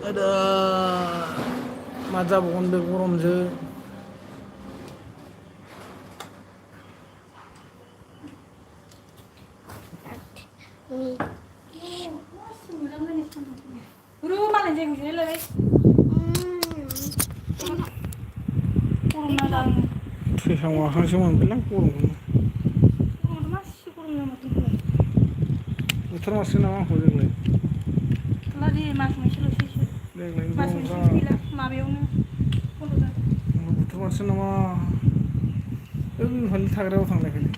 ada मा जाबावगोन बे गरमजों थैहां माहांसो मोनबायलां गरमखौनो बुथारमारसिगोन नामा आंखौ देग्लाय देग्लायनि गरमफ्रा आंखौ बुथारमारसिगोन नामा बे बिमानि थाग्रायाव थांनायखायनो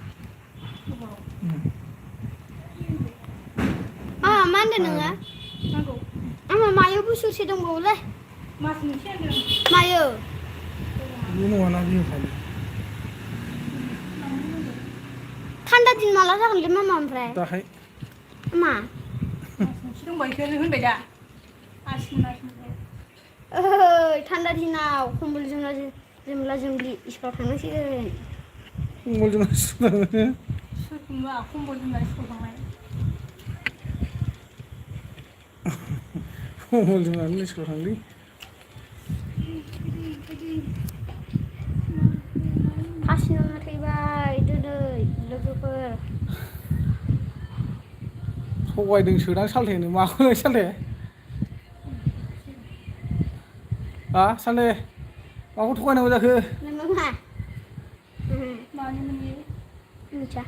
मा होनदों नोङो? आंहा मायाव बोसोरसे दंबावोलै मायो बे नङाना बिहुखालि थान्दा दिन माला जागोनलै मामा ओमफ्राय दाहाय मा थान्दा दिनाव कम्बल जोमला जोमलि स्कुलाव थांनांसिगोन कम्बल जोमना स्कुलाव थाङो कम्बल जोमनानै स्कुलाव थांलै फासिना थैबाय दिनै लोगोफोर थगायदों सोदां सालथेनो माखौलाय सालथे सालथे माखौ थगायनांगौ जाखो नोङो मा मिथिया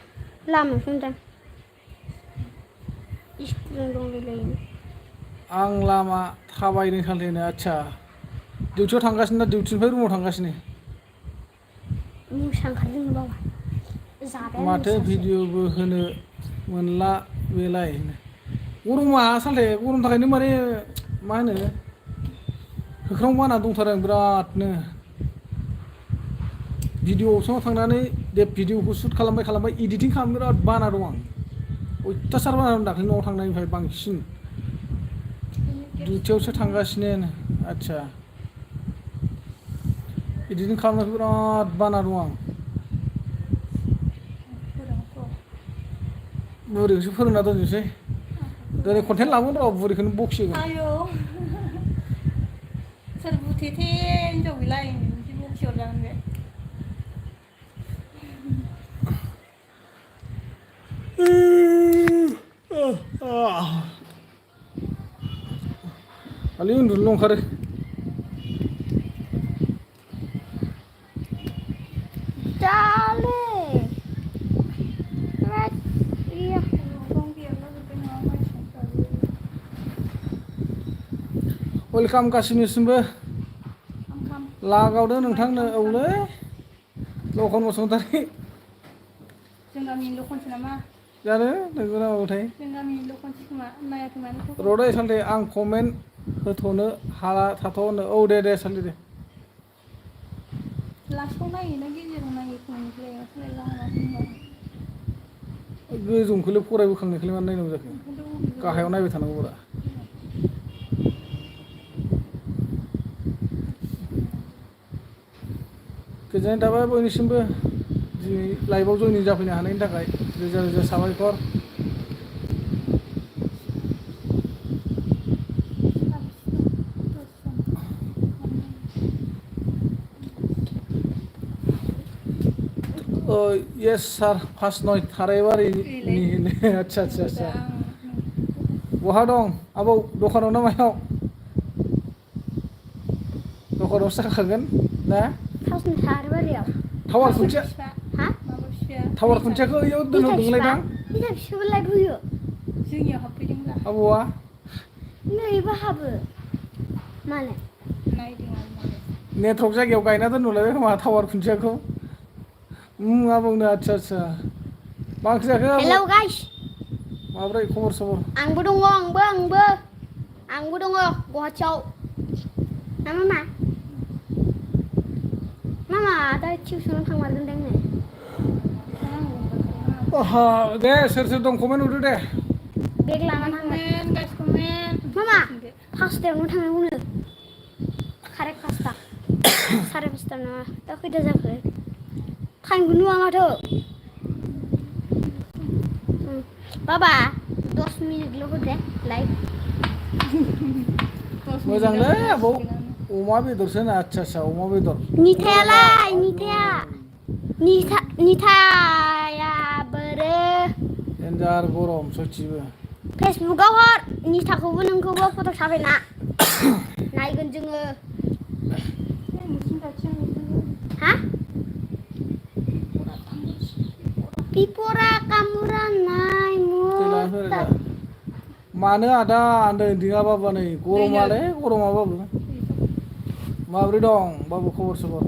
लामायावसो नुदों स्कुलजों दंलायलायो आं लामा थाबायदों सालथेनो आदसा डिउटियाव थांगासिनो दा डिउटिनिफ्राय रुमाव थांगासिनो मोसा ओंखारदों बाबा जाबाय माथो भिडिअबो होनो मोनला बेलाय गरमा सालथे गरमनि थाखायनो माने मा होनो होख्राव बाना दंथारो आं बिरादनो भिडिअ अपसनाव थांनानै दे भिडिअखौ शुट खालामबाय इडिटिं खालामनो बिराद बाना दं आं अयथासार बाना दं दाख्लै न'आव थांनायनिफ्राय बांसिन डिउटियावसो थांगासिनो आदसा इडिटिं खालामनायखौ बिराद बाना दं आं बुरिखौसो फोरोंना दोननोसै दिनै कन्टेन्ट लाबोगोन र' बुरिखौनो बखिगोन सोर बुथेथे हिनजाव गैला बिदि बखिहरजागोन बे खालि उन्दुनोल' ओंखारो वेलकाम गासिनिसिमबो लागावदो नोंथांनो औलै लखन बसुमतारी जों गामिनि लखनसो नामा जानो नोंगौ नामाथाय जों गामिनि लखनसो खोमा नायाखै मानो र'दै सालथे आं कमेन्ट होथ'नो हाला थाथ'नो औ दे सालथे दे लास्टआव नायो ना गेजेराव नायो खोमानिफ्राय गोजौखौलाय फरायबोखांनायखौलाय मानो नायनांगौ जाखो गाहायाव नायबाय थानांगौ रा गोजोननाय थाबाय बयनिसिमबो दिनै लाइभआव जयनिं जाफैनो हानायनि थाखाय रोजा रोजा साबायखर येस सार फार्स्ट नय थारायबारिनि आदसा बहा दं आबौ दखानाव ना मायाव दखानावसो जाखागोन ना टावार खुन्थिया टावार खुन्थियाखौ ओइयाव दोनहरदोंलायदां जोंनियाव हाबफैदोंब्ला आबौआ नैबो हाबो मालाय नायदों आं मालाय नेटवर्क जायगायाव गायना दोनहरलायबाय खोमा टावार खुन्थियाखौ आबौनो आदसा मा ओंख्रि जाखो हेलौ गाइस माब्रै खबर सबर आंबो दङ गुवाहाटियाव ना मामा दा टिउसनाव थांमारगोन दे आंनो दे सोर दं कमेन्ट हरदो दे बेग लाना थांगोन मामा पासतायावनो थांनांगौनो कारेक्ट 5ता साराय 5ता नङा दा खैथा जाखो टाइमखौ नुवा माथो बाबा 10 मिनिटल' होदे लाइक 10 मोजांलै आबौ अमा बेदरसो ना आच्छा अमा बेदर निथायालाय निथाया बोरो देन्जार गरम सयथिबो फेसबुकाव हर निथाखौबो नोंखौबो फट' साफायना नायगोन जोङो हा पिपरा कामुरानाय मुता मानो आदा आन्दै दिङाबाबो नै गरमालै गरमाबाबो माब्रै दं बाबु खबर सबर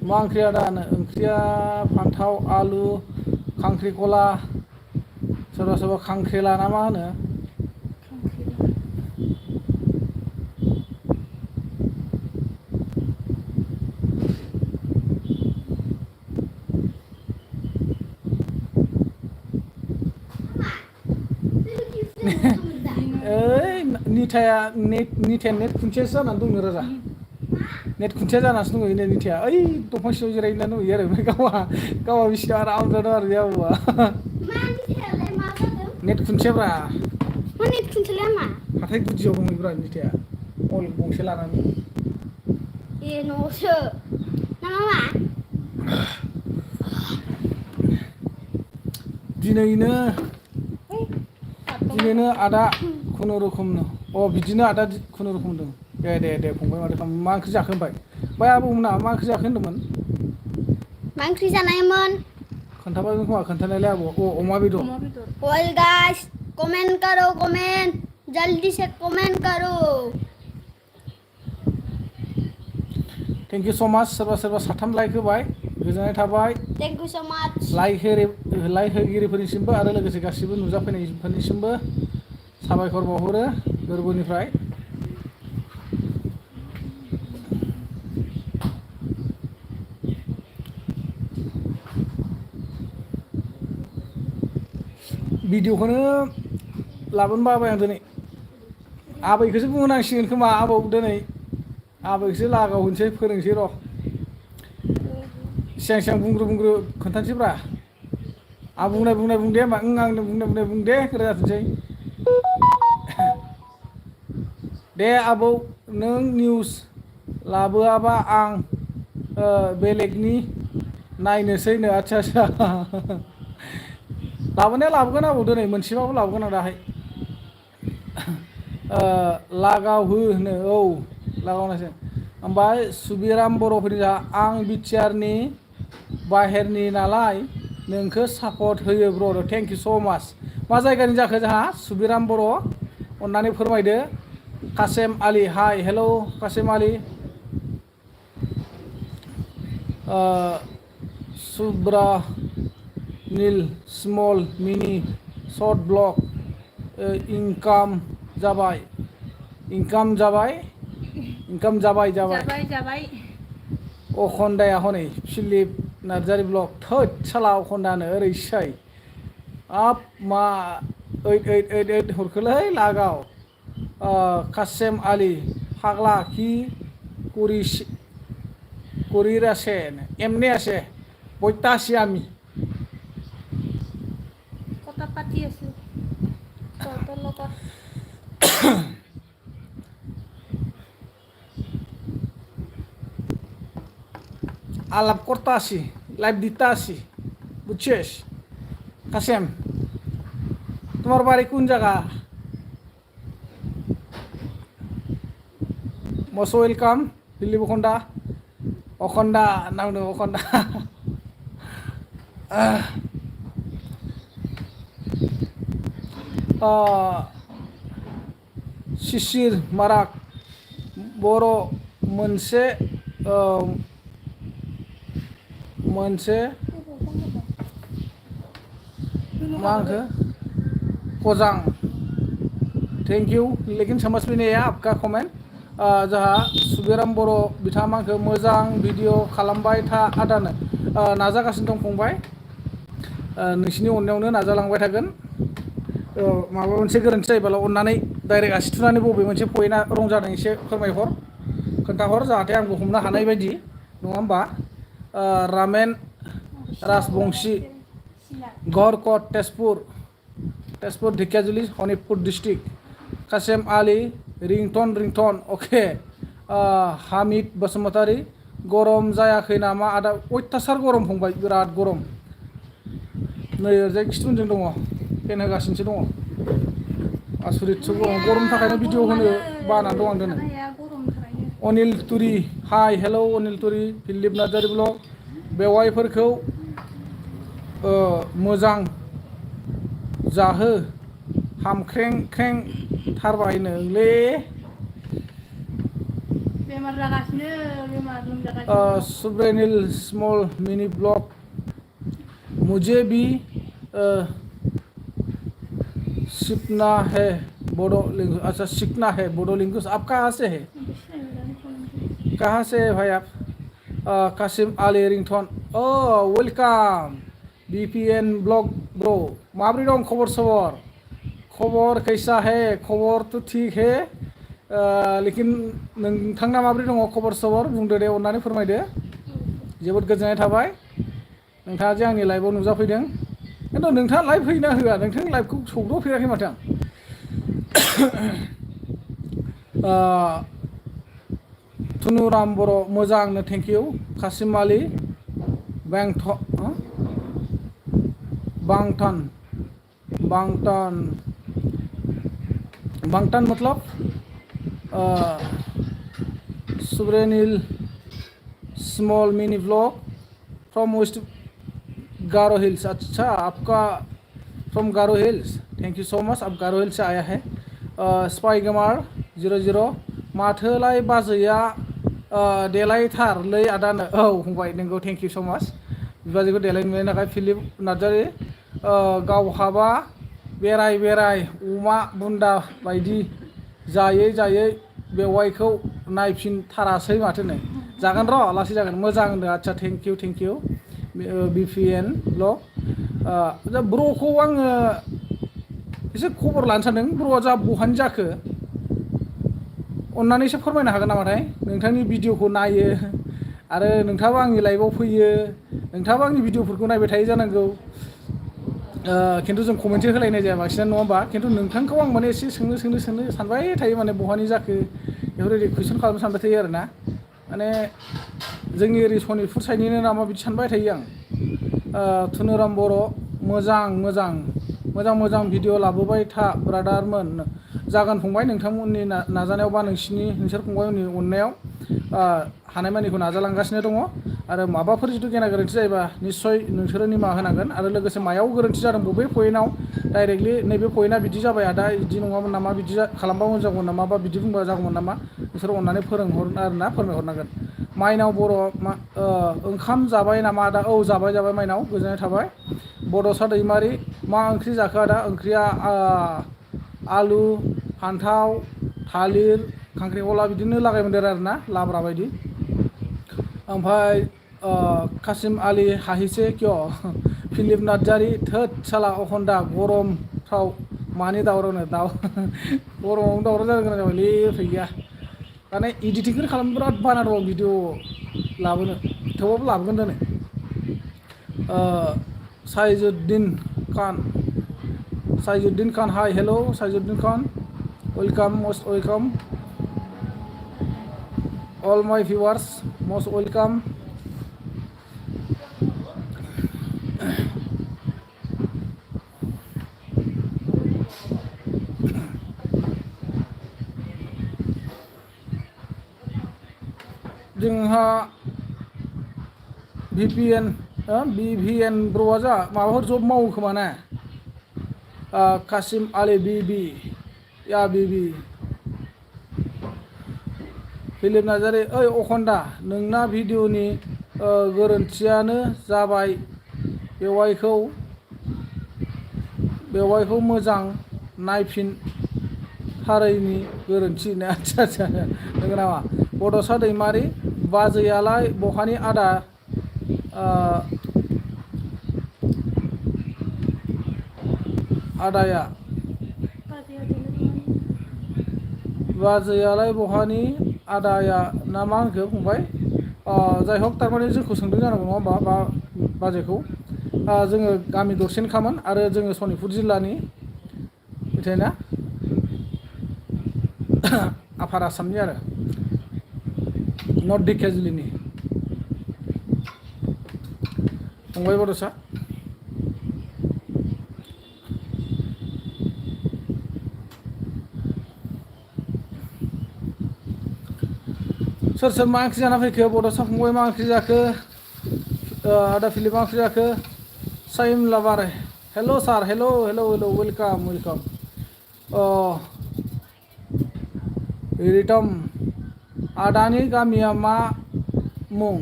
मा ओंख्रि आदानो ओंख्रिया फान्थाव आलु खांख्रिखला सोरबा खांख्रिला ना मा होनो ओइ निथाया नेट खुन्थियासो जानानै दंनो राजा नेट खुन्थिया जानासो दङ नै निथाया ओइ दंफां सिङाव जिरायना नुयो आरो ओमफ्राय गावा बिसिनाव आराम जादों आरो बे आबौआ नेट खुन्थियाब्रा मा नेट खुन्थियालाय मा हाथाय गुदियाव दंब्रा निथाया मल गंसे लानानै ए न'सो ना मा दिनैनो आदा खुनुरुखुमनो बिदिनो आदा खुनुरुखुम दं दे फंबाय माथो खालाम मा ओंख्रि जाखो ओमफ्राय आबौमोना मा ओंख्रि जाखो होनदोंमोन मा ओंख्रि जानायमोन खोन्थाबायमोन खोमा खोन्थानायलाय आबौ अमा बेदर वेल गाइस कमेंट करो कमेंट जल्दी से कमेंट करो थेंक इउ स' माच सोरबा साथाम लाइक होबाय गोजोननाय थाबाय थेंक इउ सो माच लाइक होगिरिफोरनिसिमबो आरो लोगोसे गासिबो नुजाफैनायफोरनिसिमबो साबायखर बावहरो गोरबोनिफ्राय भिडिअखौनो लाबोनो बाबाय आं दिनै आबैखौसो बुंनांसिगोन खोमा आबौ दिनै आबैखौसो लागावहोनोसै फोरोंसै र' सिगां बुंग्रो खोन्थानोसैब्रा आं बुंदे होमबा आंनो बुंदे रोजाथोंसै दे आबौ नों निउस लाबोआबा आं बेलेगनि नायनोसैनो आच्छा लाबोनाया लाबोगोन आबौ दिनै मोनसेबाबो लाबोगोन आं दाहाय लागावहोनो लागावनायसै ओमफ्राय सुबिराम बर'फोरनि आं बिटिआरनि बाहेरनि नालाय नोंखौ सापर्ट होयो ब्र थेंक इउ स' माच मा जायगानि जाखो जोंहा सुबिराम बर' अन्नानै फोरमायदो कासेम आलि हाय हेलौ कासेम आलि सुब्रा नील स्मल मिनि शर्ट ब्लग इनकाम जाबाय अखन्दाया हनै फिलिप नार्जारि ब्लग थोद साला अखन्दानो ओरैसै आप मा 8888 हरखोलै लागाव कासेम आलि फाग्ला कि करिरासे एमने आसे बयतासि आमी কথা পাতি আছো তহঁতৰ লগত আলাপ করতাছি লাইভ দিতাছি বুঝছিস কাসেম তোমার বাড়ি কোন জায়গা মোস্ট ওয়েলকাম দিল্লী অখন্ডা নাম অখন্ডা शिशिर माराक बर' मोनसे मा होनखो कजां थेंक इउ लेकिन समझ में नहीं आया आपका कमेंट जोंहा सुबिराम बर' बिथाङा मा होनखो मोजां भिडिअ खालामबाय था आदानो नाजागासिनो दं फंबाय नोंसिनि अननायावनो नाजालांबाय थागोन माबा मोनसे गोरोन्थि जायोब्ला अननानै डाइरेक्ट आसि थुनानै बबे मोनसे पइन्टआ रं जादों एसे फोरमायहर खोन्थाहर जाहाथे आंबो हमनो हानाय बायदि नङा होमबा रामेन राजबंशी गरकट तेजपुर ढेकियाजुलि शनितपुर डिस्ट्रिक्ट कासिम आलि रिंटन अके हामिद बसुमतारी गरम जायाखै नामा आदा अयथासार गरम फंबाय बिराद गरम नै ओरैजाय खिथुउनजों दङ फेन होगासिनोसो दङ आसुरितसो गरमनि थाखायनो भिडिअ होनो बानानै दं आं दिनै अनिल तुरी हाय हेलौ अनिल तुरी फिलिप नार्जारि ब्लग बेवाइफोरखौ मोजां जाहो हामख्रें ख्रें थारबाय नोंलै बेमार जागासिनो बेमार लोमजागासिनो सुब्रेनिल स्मॉल मिनी ब्लॉग मुझे भी सीखना है बोडो लैंग्वेज अच्छा सीखना है बोडो लैंग्वेज आप कहाँ से है भाई आप कासिम आली रिंगटन ओ वेलकाम बीपीएन ब्लॉग ब्रो माबोरै दं खबर कैसा है खबर तो ठीक है लेकिन नोंथांना माबोरै दङ खबर सबर बुंदो दे अननानै फोरमायदो जोबोद गोजोननाय थाबाय नोंथाङा जे आंनि लाइभआव नुजाफैदों खिन्थु नोंथाङा लाइभ फैना होआ नोंथांनि लाइभखौ सौग्रावफेराखै माथो आं थुनुराम बर' मोजांनो थेंक इउ कासिम आलि बांटान मतलब सुब्रेनिल small mini blog from West Garo Hills अच्छा आपका from Garo Hills thank you so much आप गारो हिल्स से आया है स्पाई गेमार 00 माथोलाय बाजैया देलायथारलै आदानो औ फंबाय नोंगौ थैंक यू सो मच बिबाजैखौ देलायनायनि थाखाय फिलिप नार्जारि गावहाबा बेराय अमा बुन्दा बायदि जायै बेवाइखौ नायफिनथारासै माथो नै जागोन र' लासै जागोन मोजां होनदों आदसा थेंक इउ बिपिएन ब्लग ब्र'खौ आङो एसे खबर लानो सानदों ब्र'आ जा बहानि जाखो अननानै एसे फोरमायनो हागोन नामाथाय नोंथांनि भिडिअखौ नायो आरो नोंथाङाबो आंनि लाइभआव फैयो नोंथाङाबो आंनि भिडिअफोरखौ नायबाय थायो जानांगौ खिन्थु जों कमेन्ट होलायनाय जाया बांसिनानो नङा होमबा खिन्थु नोंथांखौ आं माने एसे सोंनो सानबाय थायो माने बहानि जाखो बेफोरबायदि कुइसन खालामनो सानबाय थायो आरोना माने जोंनि ओरै सनितपुर साइडनिनो नामा बिदि सानबाय थायो आं थुनुराम बर' मोजां भिडिअ लाबोबाय था ब्रादारमोन जागोन फंबाय नोंथांमोननि नाजानायाव बा नोंसोर फंबायमोननि अननायाव हानायमानिखौ नाजालांगासिनो दङ आरो माबाफोर जुदि गेना गोरोन्थि जायोबा निस्सय नोंसोरो निमाहा होनांगोन आरो लोगोसे मायाव गोरोन्थि जादों बबे पइन्टआव डाइरेक्टलि नैबे पइन्टआ बिदि जाबाय आदा बिदि नङामोन नामा बिदि खालामबा मोजां जागौमोन नामा बा बिदि बुंबा जागौमोन नामा नोंसोर अननानै फोरमायहरनांगोन माइनाव बर' ओंखाम जाबाय नामा आदा औ जाबाय माइनाव गोजोननाय थाबाय बड'सा दैमारि मा ओंख्रि जाखो आदा ओंख्रिया आलु फान्थाव थालिर खांख्रिखला बिदिनो लागायमोनदेर आरोना लाब्रा बायदि ओमफ्राय कासिम आलि हाहिसे क्य फिलिप नार्जारि थोद साला अखन्दा गरमफ्राव मानि दावरावनो गरमावनो दावराव जानो गोनां जाबायलै उफाय गैया माने इडिटिंखौ खालामनो बिराद बाना दं भिडिअ लाबोनो थेवबाबो लाबोगोन दिनै साइजुद्दिन खान हाय हेलौ साइजुद्दिन खान वेलकाम मोस्ट वेलकाम ऑल माय व्यूअर्स मोस्ट वेलकाम जोंहा बिभिएन ब्र'आ जा माबाफोर जब मावो खोमा ना कासिम आलि बिबि फिलिप नार्जारि ओइ अखन्दा नोंना भिडिअनि गोरोन्थियानो जाबाय बेवाइखौ मोजां नायफिन थारैनि गोरोन्थि आदसा नंगौ नामा बड'सा दैमारि बाजैयालाय बहानि आदा आदाया बाजैयालाय बहानि आदाया ना मा होनखो फंबाय जाय हक थारमाने जोंखौ सोंदों जानांगौ नङा होमबा बा बाजैखौ जोङो गामि दरसेनिखामोन आरो जोङो सनितपुर जिल्लानि मिथिबायना आफार आसामनि आरो नर्थ ढेकियाजुलिनि फंबाय बड'सा सोर सोर मा ओंख्रि जाना फैखो बड'सा फंबाय मा ओंख्रि जाखो आदा फिलिप मा ओंख्रि जाखो साइम लाबार हेल' सार हेल' वेलकाम रितम आदानि गामिया मा मुं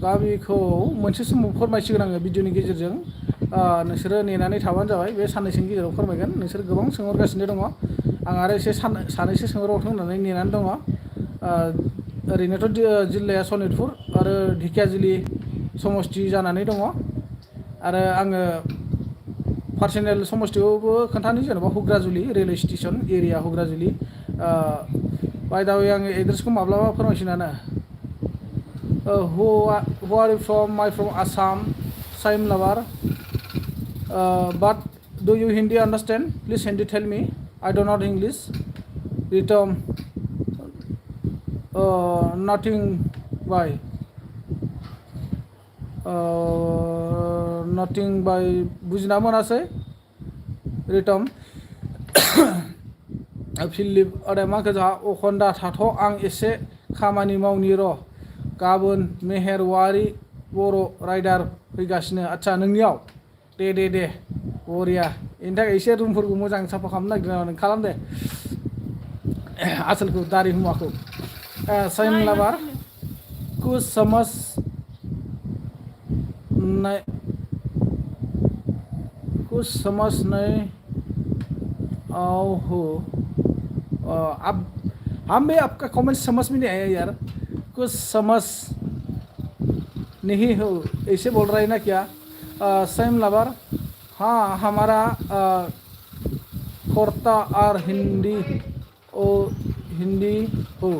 गामिखौ मोनसे समाव फोरमायसिगोन आङो भिडिअनि गेजेरजों नोंसोरो नेनानै थाबानो जाबाय बे साननैसोनि गेजेराव फोरमायगोन नोंसोर गोबां सोंहरगासिनो दङ आं आरो एसे सानैसो सोंहरबावथों होननानै नेनानै दङ ओरैनोथ' जिल्लाया सनितपुर आरो ढेकियाजुलि समस्ति जानानै दङ आरो आङो पार्सनेल समस्तियावबो खोन्थानो जेनेबा Hugrajuli railway station area Hugrajuli by the way आङो एड्रेसखौ माब्लाबा फोरमायसिनानो who are you from my from Assam साइम लाबार but do you Hindi understand please Hindi tell me I do not English. Ritom, nothing by बुजिना मोनासै रितम फिलिप आदा मा खोथा अखन्दा थाथ' आं एसे खामानि मावनि र' गाबोन मेहेरवारि बर' राइडार फैगासिनो आदसा नोंनियाव दे बरिया बेनि थाखाय एसे रुमफोरखौ मोजां साफा खालामनो नागिरदों नों खालाम दे आसोलखौ दारि मुवाखौ साइम लाबार कुछ समझ नहीं हो अब हम भी आपका कमेंट समझ में नहीं आया यार कुछ समझ नहीं हो ऐसे बोल रहे हैं ना क्या साइम लाबार हाँ हमारा कोर्ता और हिंदी हो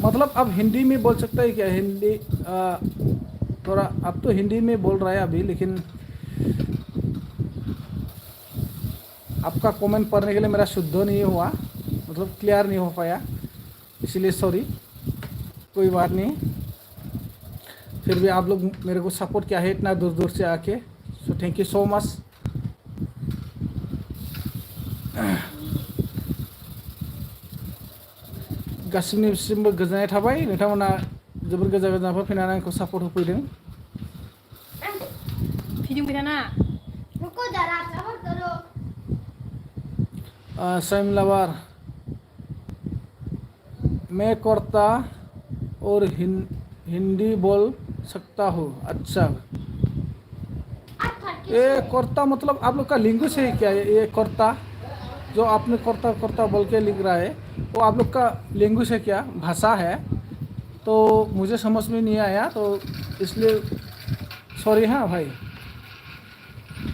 मतलब अब हिंदी में बोल सकता है क्या हिंदी थोड़ा अब तो हिंदी में बोल रहा है अभी लेकिन आपका कमेंट पढ़ने के लिए मेरा शुद्ध नहीं हुआ मतलब क्लियर नहीं हो पाया इसलिए सॉरी कोई बात नहीं फिर भी आप लोग मेरे को सपोर्ट किया है इतना दूर दूर से आके so thank you so much गासिबनिसिमबो गोजोननाय थाबाय नोंथांमोना जोबोर गोजान गोजाननिफ्राय फैनानै आंखौ सापर्ट होफैदों साइम लाबार मैं कोर्ता और हिंदी बोल सकता हूँ अच्छा ये कोर्ता मतलब आप लोग का लैंग्वेज है क्या ये कोर्ता जो आपने कोर्ता बोल के लिख रहा है वो आप लोग का लैंग्वेज है क्या भाषा है तो मुझे समझ में नहीं आया तो इसलिए सॉरी हाँ भाई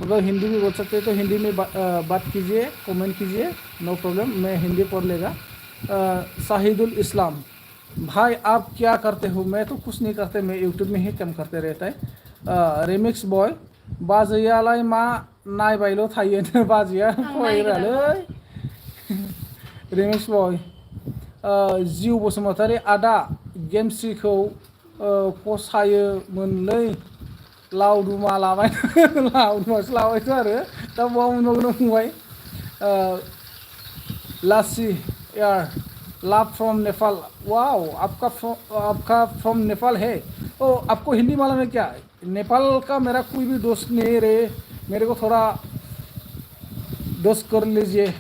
मतलब हिंदी भी बोल सकते हैं तो हिंदी में बात कीजिए कमेंट कीजिए नो प्रॉब्लम मैं हिंदी पढ़ लेगा शाहिदुल इस्लाम भाई आप क्या करते हो मैं तो कुछ नहीं करते मैं यूट्यूब में ही काम करते रहता है रिमिक्स बॉय बाजैयालाय मा नायबायल' थायो बाजैया फरायग्रालै रिमिक्स बॉय जिउ बसुमतारी आदा गेमस्रिखौ फसायोमोनलै लावदुमा लाबाय लावदुमासो लाबायथ' आरो दा बहा मोनबावगोन फंबाय लासि यार लव फ्रॉम नेपाल वाओ आपका फ्रॉम नेपाल है ओ आपको हिंदी मालूम है क्या नेपाल का मेरा कोई भी दोस्त नहीं रे मेरे को थोड़ा दोस्त कर लीजिए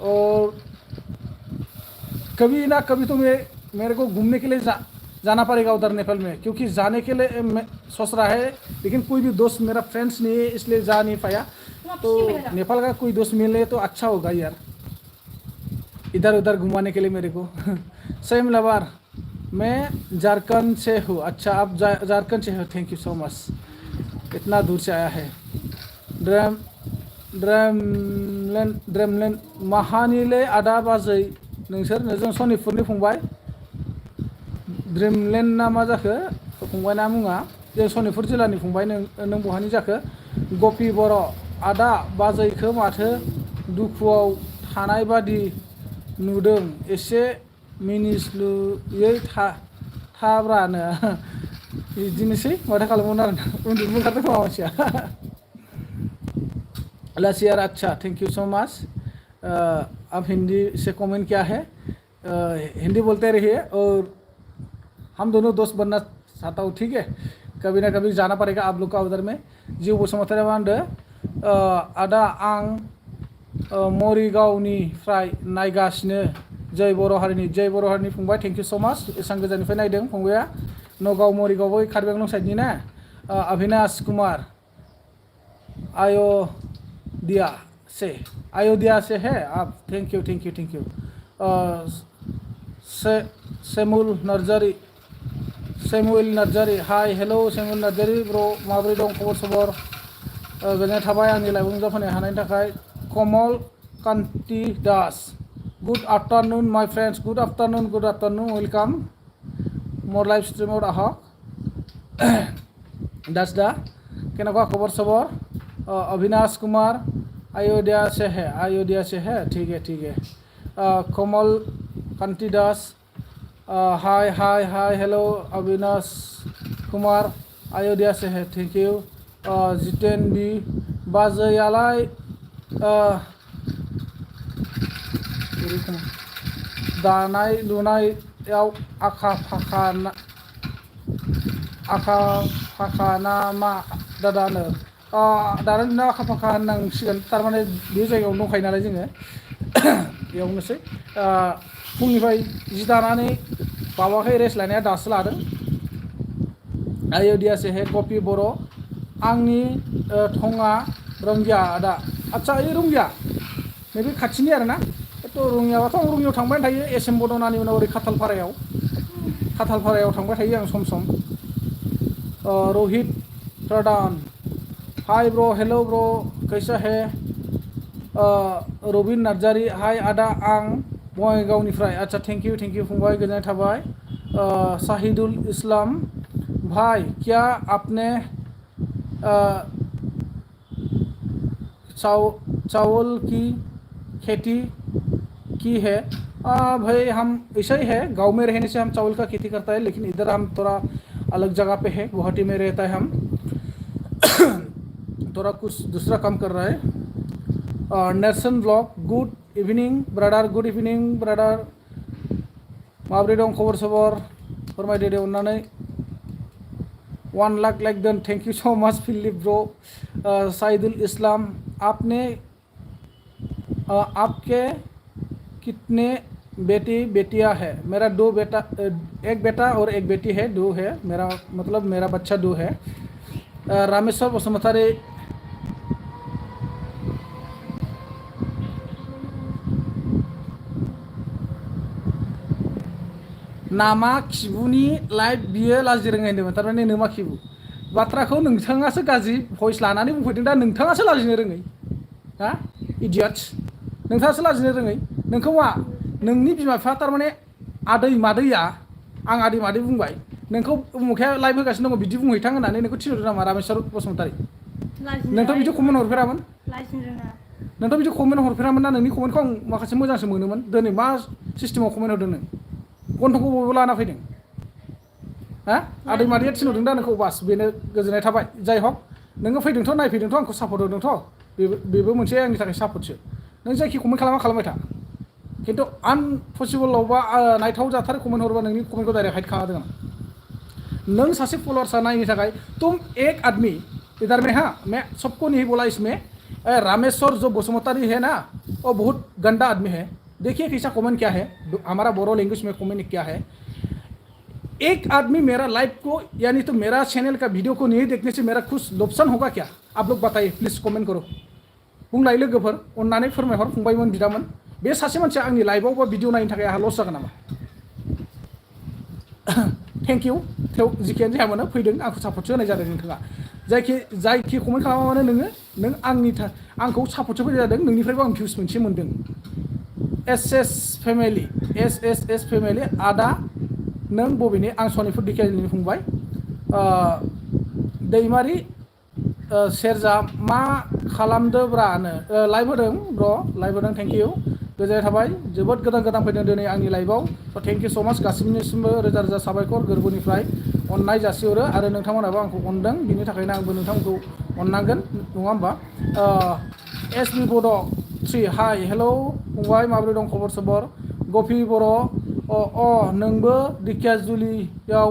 और कभी ना कभी तो मेरे को घूमने के लिए जाना पड़ेगा उधर नेपाल में क्योंकि जाने के लिए मैं सोच रहा है लेकिन कोई भी दोस्त मेरा फ्रेंड्स नहीं है इसलिए जा नहीं पाया तो नेपाल का कोई दोस्त मिले तो अच्छा होगा यार इधर उधर घुमाने के लिए मेरे को सेम लबार मैं झारखंड से हूँ अच्छा आप झारखंड से हो थैंक यू सो मच इतना दूर से आया है ड्रेमलेन माहानिले आदा बाजै नोंसोर जों सनितपुरनि फंबाय ड्रिमलेन्ड ना मा जाखो फंबायना मुङा जों सनितपुर जिल्लानि फंबाय नों बहानि जाखो गपि बर' आदा बाजैखौ माथो दुखुआव थानाय बादि नुदों एसे मिनिस्लुयै थाब्रानो बिदिनोसै माथो खालामोन आरो उन्दुनो ओंखारदों खोमा मानसिया लसियार अच्छा थैंक यू सो मच अब हिंदी से कमेंट क्या है हिंदी बोलते रहिए और हम दोनों दोस्त बनना चाहता हूँ ठीक है कभी ना कभी जाना पड़ेगा आप लोग का उधर में जिउ बसुमतारी मा होनदो आदा आं मरिगावनिफ्राय नायगासिनो जय बर' हारिनि फंबाय थैंक यू सो मच एसां गोजाननिफ्राय नायदों फंबाया नगाव मरिगाव बै कार्बि आंलं साइडनि ना अभिनाश कुमार अयोध्या से है आप thank you Samuel Narzary hi hello Samuel Narzary bro माबोरै दं खबर सबर गोजोननाय थाबाय आंनि लाइभआव नुजाफैनो हानायनि थाखाय कमल कान्ति दास गुड आफ्टारनुन माय फ्रेंड्स गुड आफ्टारनुन वेलकाम मोर लाइव स्ट्रीमआव आहक दास दा केनेকুৱা खबर सबर अविनाश कुमार अयोध्या से है ठीक है कमल कांति दास हाय हेलो अविनाश कुमार अयोध्या से है थैंक यू जितेन बी बाजैयालाय दानाय लुनायाव आखा फाखा नामा दादानो दानाय लुनायाव आखा फाखा होननांसिगोन थारमाने बे जायगायाव दंखायो नालाय जोङो बेयावनोसै फुंनिफ्राय जि दानानै बावाखै रेस्ट लानाया दासो लादों अयोध्या से है गपि बर' आंनि थङा रंगिया आदा आदसा ओइ रंगिया नैबे खाथिनि आरो ना थ' रंगियाबाथ' आं रंगियाव थांबाय थायो एस एम बड'नानि उनाव ओरै खाथालपारायाव थांबाय थायो आं सम Rohit Pradhan hi bro hello bro कैसा है रबिन नार्जारी हाय आदा आं बङाइगावनिफ्राय अच्छा थैंक यू फंबाय गोजोननाय थाबाय शाहिदुल इस्लाम भाई क्या आपने चावल की खेती की है भाई हम ऐसा ही है गांव में रहने से हम चावल का खेती करता है लेकिन इधर हम थोड़ा अलग जगह पे है गुवाहाटी में रहता है हम थोड़ा कुछ दूसरा काम कर रहा है Nelson blog good evening brother माबोरै दं खबर सबर फोरमायदो दे अननानै 1 lakh like done thank you so much Philip bro Shahidul Islam आपके कितने बेटियां है मेरा 2 बेटा एक बेटा और एक बेटी है 2 है मेरा मतलब मेरा बच्चा 2 है रामेश्वर बसुमतारी नामा खिबुनि लाइभ बियो लाजि रोङै होनदोंमोन थारमाने नोमा खिबु बाथ्राखौ नोंथाङासो गाज्रि भइस लानानै बुंफैदों दा नोंथाङासो लाजिनो रोङै हा इडियट्स नोंथाङासो लाजिनो रोङै नोंखौ मा नोंनि बिमा बिफा थारमाने आदै मादैया आं आदै मादै बुंबाय नोंखौ उमुखाया लाइभ होगासिनो दङ बिदि बुंहैथां होननानै नोंखौ थिनहरदों नामा रामेश्वर बसुमतारी नोंथ' बिदि कमेन्ट हरफेरामोन नोंथ' बिदि कमेन्ट हरफेरामोन ना नोंनि कमेन्टखौ आं माखासे मोजांसो मोनोमोन दिनै मा सिस्टेमाव कमेन्ट हरदों नों गन्थंखौ बयबो लाना फैदों हा आदै मादैया थिनहरदों दा नोंखौ बास बेनो गोजोननाय थाबाय जाय हक नोङो फैदोंथ' नायफैदोंथ' आंखौ सापर्ट होदोंथ' बेबो मोनसे आंनि थाखाय सापर्टसो नों जायखि कमेन्ट खालामबाय था किन्तु आनपसिबोलावबा नायथाव जाथार कमेन्ट हरबा नोंनि कमेन्टखौ डाइरेक्ट हाइड खालामदों आं नों सासे फलोवार्सआ नायनो थाखाय तुम एक आदमी इधर में हाँ मैं सबको नहीं बोला इसमें रामेश्वर जो बसुमतारी है ना वो बहुत गंदा आदमी है देखिए कैसा कमेंट क्या है हमारा बोरो लैंग्वेज में कमेंट क्या है एक आदमी मेरा लाइव को यानी तो मेरा चैनल का वीडियो को नहीं देखने से मेरा कुछ नुकसान होगा क्या आप लोग बताइए प्लीज कमेंट करो बुंलाय लोगोफोर अननानै फोरमायहर फंबायमोन बिदामोन बे सासे मानसिया आंनि लाइभआव बा भिडिअ नायनो थाखाय आंहा लस जागोन नामा थेंक इउ जिखियानो जाया मानो फैदों आंखौ सापर्टसो होनाय जादों नोंथाङा जायखि कमेन्ट खालामा मानो नों आंखौ सापर्टसो फैनाय जादों नोंनिफ्रायबो आं भिउस मोनसे मोनदों एस फेमिलि आदा नों बबेनि आं सनितपुर दिखियाजुलिनि फंबाय दैमारि सेरजा मा खालामदोब्रानो लाइभ होदों ब्र लाइभ होदों थेंक इउ गोजोननाय थाबाय जोबोद गोदान फैदों दिनै आंनि लाइभआव स' थेंक इउ स' माच गासिनिसिमबो रोजा रोजा साबायखर गोरबोनिफ्राय अननाय जासिहरो आरो नोंथांमोनाबो आंखौ अनदों बिनि थाखायनो आंबो नोंथांमोनखौ अननांगोन नङा होमबा एस बि बड' 3 हाय हेलौ फंबाय माबोरै दं खबर सबर गफि बर' नोंबो दिखियाजुलियाव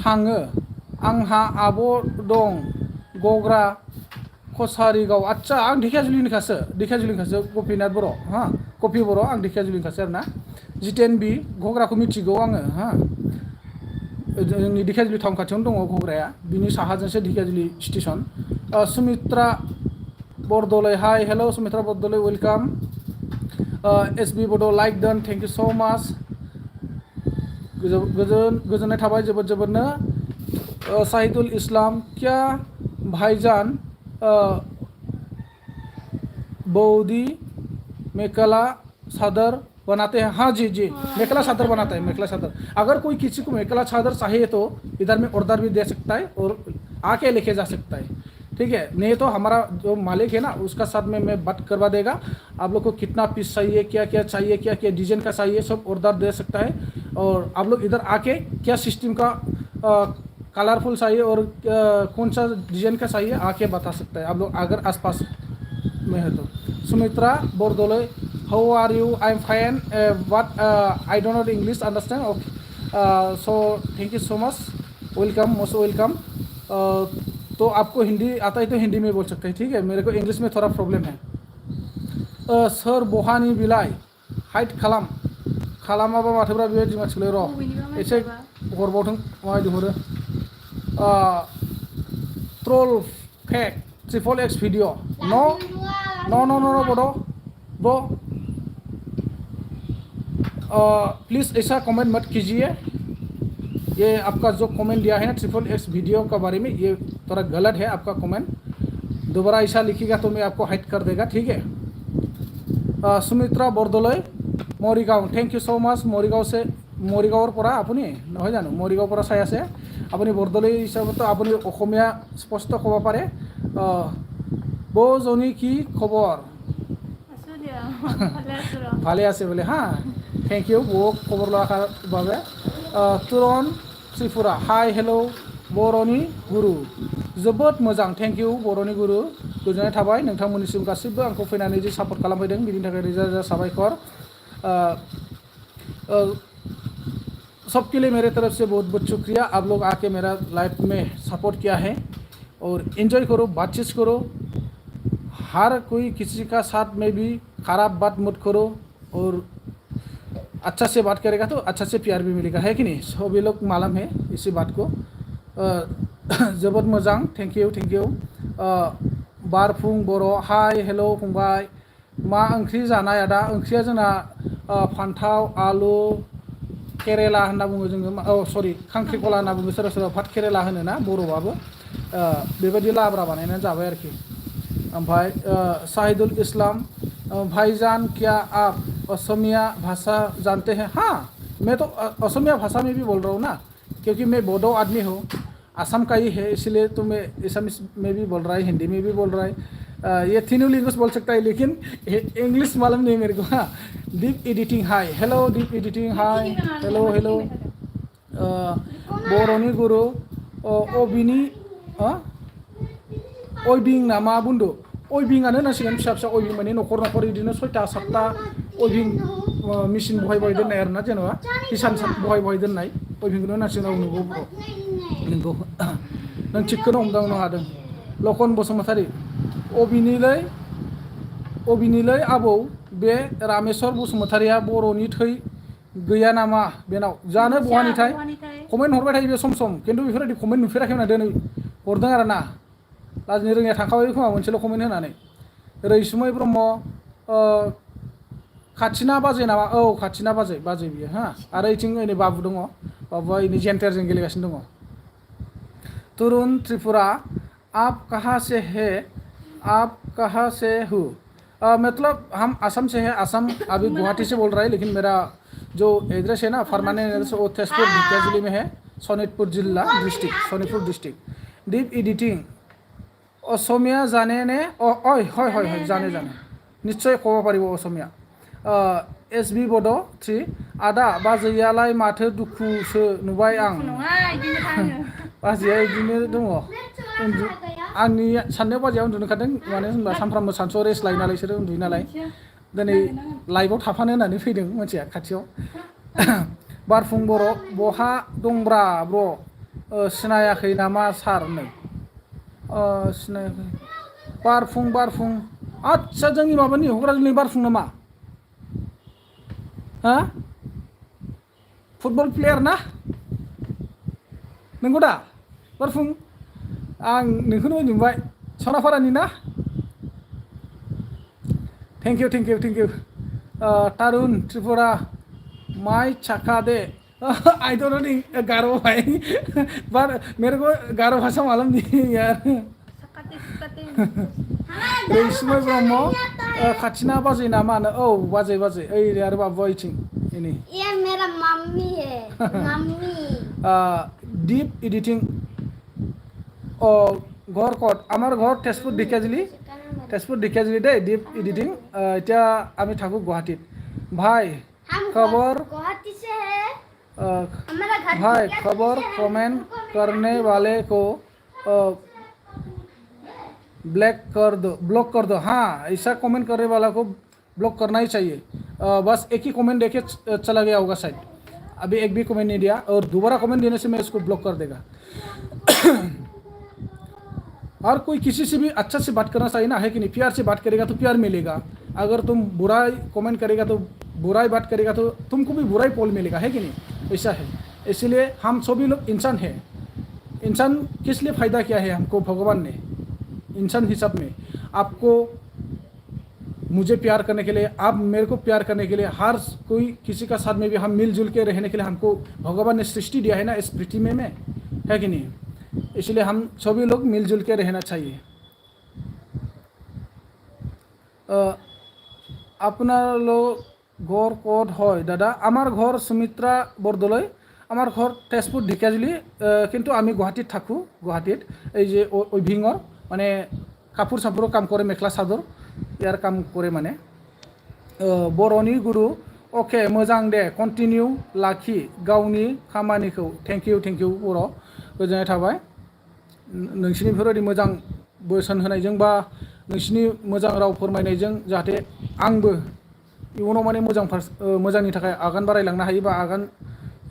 थाङो आंहा आब' दं गग्रा कसारिगाव आदसा आं ढेकियाजुलिनिखासो गपिनाथ बर' हा गपि बर' आं ढेकियाजुलिनिखासो आरो ना जितेन बि घग्राखौ मिथिगौ आङो हा जोंनि ढेकियाजुलि टाउन खाथियावनो दङ घग्राया बिनि साहाजोंसो ढेकियाजुलि स्टेसन सुमित्रा बरदलै हाय hello Sumitra Bordoloi welcome S B बड' लाइक डन थेंक इउ स' माच गोजोननाय थाबाय जोबोदनो साहिदुल इस्लाम क्या भाईजान बौदी मेखला चादर बनाते हैं हाँ जी मेखला चादर बनाते हैं मेखला चादर अगर कोई किसी को मेखला चादर चाहिए तो इधर में ऑर्डर भी दे सकता है और आके लेके जा सकता है ठीक है नहीं तो हमारा जो मालिक है ना उसका साथ में मैं बात करवा देगा आप लोग को कितना पीस चाहिए क्या क्या चाहिए क्या क्या डिजाइन का चाहिए सब ऑर्डर दे सकता है और आप लोग इधर आके क्या सिस्टम का कलरफुल चाहिए और कौन सा डिजाइन का चाहिए आके बता सकता है आप लोग अगर आसपास में है तो Sumitra Bordoloi how are you I am fine but I don't know English understand okay so thank you so much welcome most welcome तो आपको हिंदी आता है तो हिंदी में बोल सकते हैं ठीक है मेरे को इंग्लिश में थोड़ा प्रॉब्लम है सर बहानी बिलाइ हाइट खालामाबा माथोब्रा बेबायदि मानसिखौलाय र' एसे हरबावथों माबायदि हरो ट्रोल फेक XXX वीडियो नो बड़ो ब्रो प्लीज़ ऐसा कमेंट मत कीजिए ये आपका जो कमेंट दिया है ना XXX वीडियो का बारे में ये थोड़ा गलत है आपका कमेंट दोबारा ऐसा लिखिएगा तो मैं आपको हाइड कर देगा ठीक है Sumitra Bordoloi Morigaon thank you so much मरिगाँवर পৰা আপুনি নহয় জানো মৰিগাঁৱৰ পৰা চাই আছে আপুনি বৰদলৈ হিচাপত আপুনি অসমীয়া স্পষ্ট ক'ব পাৰে বৌজনী কি খবৰ ভালে আছে বোলে হা थैंक यू बौक खबर लोৱাৰ বাবে तुरन त्रिपुरा हाय हेलौ बर'नि गुरु जोबोद मोजां थैंक यू बर'नि गुरु गोजोननाय थाबाय नोंथांमोननिसिम गासिबो आंखौ फैनानै जे सापर्ट खालामफैदों बिनि थाखाय रोजा रोजा साबायखर सबके लिए मेरे तरफ से बहुत बहुत शुक्रिया आप लोग आके मेरा लाइफ में सपोर्ट किया है और एंजॉय करो बातचीत करो हर कोई किसी का साथ में भी खराब बात मत करो और अच्छा से बात करेगा तो अच्छा से प्यार भी मिलेगा है कि नहीं सभी लोग मालूम है इसी बात को जोबोद मोजां थैंक यू बारफुं बर' हाय हेलौ फंबाय मा ओंख्रि जानाय आदा ओंख्रिया जोंना फान्थाव आलु केरेला होनना बुङो जोङो सरि खांख्रिखला होनना बुङो सोरबा सोरबा भात केरेला होनो ना बर'बाबो बेबायदि लाब्रा बानायनानै जाबाय आरोखि ओमफ्राय साहिदुल इस्लाम भाईजान क्या आप असमिया भाषा जानते हैं हाँ मैं तो असमिया भाषा में भी बोल रहा हूँ ना क्योंकि मैं बोडो आदमी हूँ असम का ही है इसलिए तो मैं असमिया में भी बोल रहा है हिंदी में भी बोल रहा है ये तीनों लैंग्वेज बोल सकता है लेकिन इंग्लिश मालूम नहीं मेरे को हाँ deep editing hi hello deep editing hi hello बर'नि गुरु अबिनि अयबिं नामा बुन्दु अयबिंआनो होनांसिगोन फिसा फिसा अयबिं माने न'खर बिदिनो 6टा 7टा अयबिं मेचिन बहाय दोननाय आरोना जेनेबा हिसान बहाय दोननाय अयबिंखौनो होनांसिगोन नंगौ नों थिगखौनो हमदांनो हादों लखन बसुमतारी अबिनिलै आबौ बे रामेश्वर बसुमतारिया बर'नि थै गैया नामा बेनाव जानो बहानिथाय कमेन्ट हरबाय थायो बे सम खिन्थु बेफोरबायदि कमेन्ट नुफेराखैमोन दिनै हरदों आरो ना लाजिनो रोङिया थांखाबाय खोमा मोनसेल' कमेन्ट होनानै रैसुमै ब्रह्म खाथिना बाजै नामा औ खाथिना बाजै बियो हा आरो इथिं ओरै बाबु दङ बाबुआ इनि जेन्टारजों गेलेगासिनो दङ तरुण त्रिपुरा आप कहाँ से है आप कहाँ से हो मतलब हम असम से हैं असम अभी गुवाहाटी से बोल रहा है लेकिन मेरा जो एड्रेस है ना परमानेंट एड्रेस वो तेजपुर ढेकियाजुली में है सनितपुर जिल्ला district Sonitpur district deep editing Asamiya जाने ने হয় হয় হয় জানে জানে নিশ্চয় ক'ব পাৰিব অসমীয়া एस बी बड' 3 आदा बाजैयालाय माथो दुखुसो नुबाय आं नङा इदिनो थाङो बाजैया इदिनो दङ आंनि साननायाव बाजैया उन्दुनो ओंखारदों मानो होनबा सानफ्रामबो सानसुआव रेस्ट लायो नालाय बिसोरो उन्दुयो नालाय दिनै लाइभआव थाफानो होननानै फैदों मानसिया खाथियाव बारफुं बर' बहा दंब्रा ब्र सिनायाखै नामा सार नै सिनायाखै बारफुं बारफुं आदसा जोंनि माबानि हग्राजुलिनि बारफुं नामा हा फुटबल प्लेयार ना नंगौ दा बारफुं आं नोंखौनो नुबाय सनाफारानि ना थेंक इउ तारुन त्रिपुरा माय चाका दे आई डोंट नो गारो भाई पर मेरे को गारो भाषा मालूम नहीं यार रैसुमै ब्रह्म खाथिना बाजै नामा औ बाजै ओइ आरो बाबुआ इथिं इनि ये मेरा मम्मी है मम्मी डीप एडिटिं घर कट आमार घर तेजपुर ढेकियाजुली दे डीप एडिटिं इतना आमी थाकू गुवाहाटीत भाई खबर गुवाहाटी से है भाई खबर कमेंट करने वाले को ब्लॉक कर दो हाँ ऐसा कमेंट करने वाला को ब्लॉक करना ही चाहिए बस एक ही कमेंट देके चला गया होगा शायद अभी एक भी कमेंट नहीं दिया और दोबारा कमेंट देने से मैं इसको ब्लॉक कर देगा और कोई किसी से भी अच्छा से बात करना चाहिए ना है कि नहीं प्यार से बात करेगा तो प्यार मिलेगा अगर तुम बुराई कमेंट करेगा तो बुराई बात करेगा तो तुमको भी बुराई पोल मिलेगा है कि नहीं ऐसा है इसलिए हम सभी लोग इंसान हैं इंसान किस लिए फ़ायदा किया है हमको भगवान ने इंसान हिसाब में आपको मुझे प्यार करने के लिए आप मेरे को प्यार करने के लिए हर कोई किसी का साथ में भी हम मिलजुल के रहने के लिए हमको भगवान ने सृष्टि दिया है ना इस पृथ्वी में है कि नहीं इसलिए हम सभी लोग मिलजुल के रहना चाहिए আপনার ঘর ক'ত হয় দাদা আমার ঘর সুমিত্রা বৰদলৈ আমার ঘর তেজপুর ঢেকিয়াজুলি কিন্তু আমি গুৱাহাটীত থাকোঁ গুৱাহাটীত এই যে উইভিঙৰ মানে কাপোৰ চাপোৰৰ কাম কৰে মেখেলা চাদৰ ইয়াৰ কাম কৰে মানে बर'नि गुरु अके मोजां दे कन्टिनिउ लाखि गावनि खामानिखौ थेंक इउ बर' गोजोननाय थाबाय नोंसिनि बेफोरबायदि मोजां बोसोन होनायजों बा नोंसिनि मोजां राव फोरमायनायजों जाहाथे आंबो इयुनाव माने मोजांनि थाखाय आगान बारायलांनो हायो बा आगान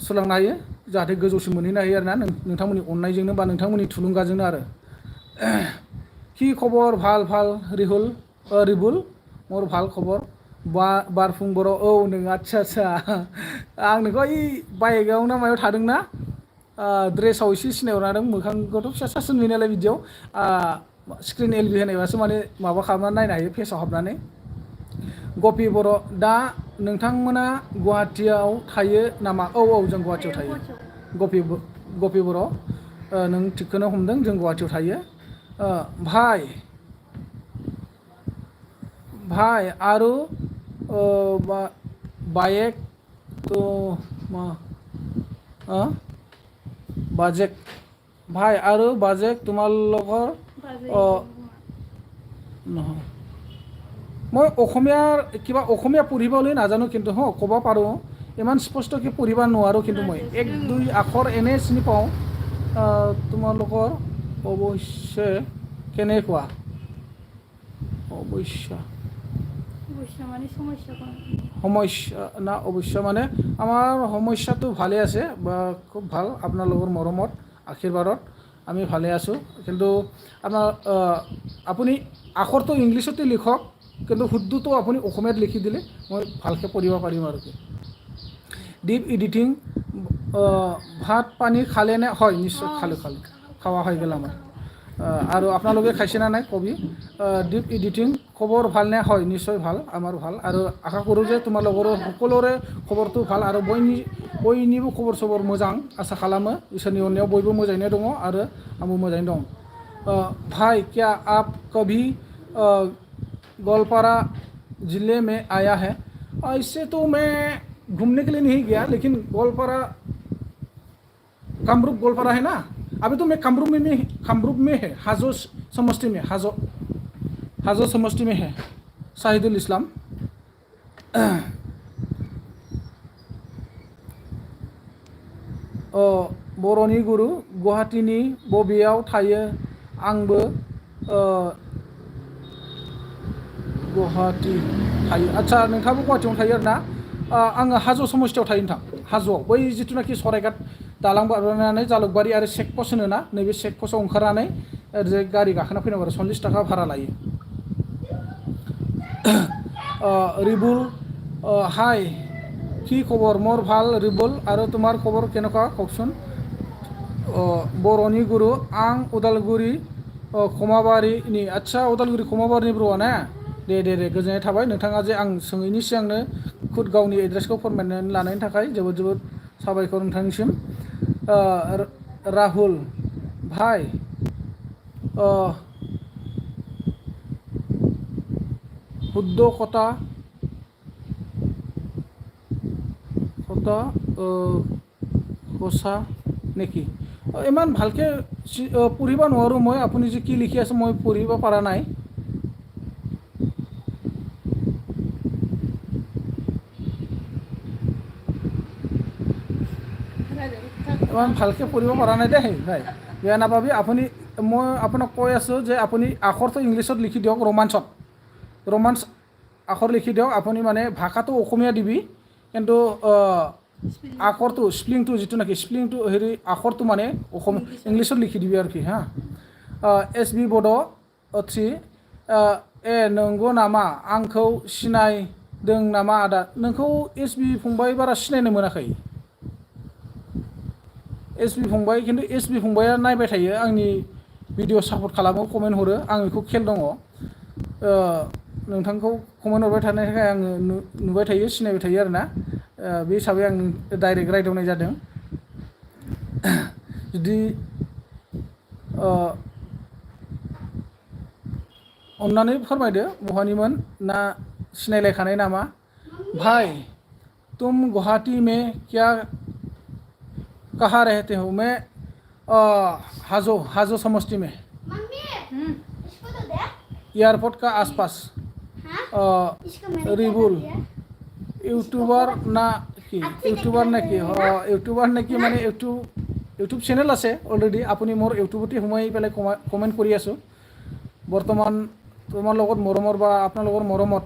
सुरलांनो हायो जाहाथे गोजौसिम मोनहैनो हायो आरोना नोंथांमोननि अननायजोंनो बा नोंथांमोननि थुलुंगाजोंनो आरो কি খবৰ ভাল রিবুল मोर ভাল खबर बारफुं बर' औ नों आदसा आं नोंखौ ओइ बाइकआव ना मायाव थादोंना ड्रेसाव एसे सिनायहरनादों मोखांखौथ' फिसासो नुयो नालाय बिदियाव स्क्रिन एलबि होनायबासो माने माबा खालामनानै नायनो हायो फेसाव हाबनानै गपि बर' दा नोंथांमोना गुवाहाटीयाव थायो नामा औ जों गुवाहाटीयाव थायो गपि बर' नों थिगखौनो हमदों जों गुवाहाटीयाव थायो भाई आरो बाइक तो बाजेक भाई आरो बाजेक তোমালোকৰ নহয় মই অসমীয়াৰ কিবা অসমীয়া পঢ়িবলৈ নাজানো কিন্তু ক'ব পাৰোঁ ইমান স্পষ্টকৈ পঢ়িব নোৱাৰোঁ কিন্তু মই এক দুই আখৰ এনে চিনি পাওঁ তোমালোকৰ অৱশ্যে কেনেকুৱা অৱশ্যে সমস্যা না অৱশ্য মানে আমাৰ সমস্যাটো ভালে আছে বা খুব ভাল আপোনালোকৰ মৰমত আশীৰ্বাদত আমি ভালে আছোঁ কিন্তু আপোনাৰ আপুনি আখৰটো ইংলিছতে লিখক কিন্তু শুদ্ধটো আপুনি অসমীয়াত লিখি দিলে মই ভালকৈ পঢ়িব পাৰিম আৰু কি ডিপ এডিটিং ভাত পানী খালে নে হয় নিশ্চয় খালোঁ খাওয়া হৈ গ'ল আমাৰ আৰু আপোনালোকে খাইছে না নাই কবি ডিপ এডিটিং খবৰ ভালনে হয় নিশ্চয় ভাল আমাৰ ভাল আৰু আশা কৰোঁ যে তোমালোকৰো সকলোৰে খবৰটো ভাল আৰু बयनिबो खबर सबर मोजां आसा खालामो इसोरनि अननायाव बयबो मोजाङैनो दङ आरो आंबो मोजाङैनो दं भाई क्या आप कभी गोलपारा जिले में आया है ऐसे तो मैं घूमने के लिए नहीं गया लेकिन गोलपारा कामरूप गोलपारा है ना, अभी तो मैं कामरूप में है, हाजो समष्टि में, हाजो समष्टि में है शाहिदुल इस्लाम। बर'नि गुरु गुवाहाटीनि बबेयाव थायो आंबो गुवाहाटी थायो। आच्छा नोंथाङाबो गुवाहाटीयावनो थायो आरो ना? आङो हाजो समष्टियाव थायो नोंथां, हाजोआव बै जिथुनाखि सराइघाट दालां बारनानै जालुकबारि आरो चेक पस्ट होनो ना, नैबे चेक पस्टआव ओंखारनानै ओरैजाय गारि गाखोना फैनांगौ आरो 40 टाका भारा लायो। रिबुल हाय কি খবৰ? মোৰ ভাল ৰিবুল, আৰু তোমাৰ খবৰ কেনেকুৱা কওকচোন? बर'नि गुरु आं उदालगुरि खमाबारिनि। आच्छा उदालगुरि खमाबारिनि ब्र'आ ना? दे गोजोननाय थाबाय नोंथाङा जे आं सोङैनि सिगांनो खुद गावनि एड्रेसखौ फोरमायनानै लानायनि थाखाय जोबोद साबायखर नोंथांनिसिम। राहुल भाई শুদ্ধ কথা সঁচা নেকি? ইমান ভালকে পঢ়িব নোৱাৰোঁ মই, আপুনি যে কি লিখি আছে মই পঢ়িব পৰা নাই। ইমান ভালকে পঢ়িব পৰা নাই দেই ভাই, বেয়া নাপাবি। আপুনি মই আপোনাক কৈ আছোঁ যে আপুনি আখৰটো ইংলিছত লিখি দিয়ক, ৰোমান্স আখৰ লিখি দিয়ক। আপুনি মানে ভাষাটো অসমীয়া দিবি, কিন্তু আখৰটো স্প্লিংটো যিটো নাকি স্প্লিংটো হেৰি আখৰটো মানে ইংলিছত লিখি দিবি আरोखि হা। SB बड' 3 नंगौ नामा? आंखौ सिनायदों नामा आदा? नोंखौ SB फंबाय बारा सिनायनो मोनाखै। SB फंबाय, खिन्थु SB फंबाया नायबाय थायो, आंनि भिडिअ सापर्ट खालामो, कमेन्ट हरो, आं बेखौ खेल दङ। नोंथांखौ कमेन्ट हरबाय थानायनि थाखाय आङो नुबाय थायो, सिनायबाय थायो आरो ना। बे हिसाबै आं डाइरेक्ट रायदावनाय जादों। जुदि अन्नानै फोरमायदो बहानिमोन ना सिनायलायखानाय नामा? भाई तुम गुवाहाटी में क्या कहाँ रहते हो? मैं हाजो समष्टि में, एयरपोर्ट का आसपास। रिबुल ইউটিউবার না কি? ইউটিউবার নাকি মানে ইউটিউব চেনেল আছে অলৰেডি। আপুনি মোৰ ইউটিউবতে সোমাই পেলাই কমেণ্ট কৰি আছোঁ। বৰ্তমান তোমাৰ লগত মৰমৰ বা আপোনালোকৰ মৰমত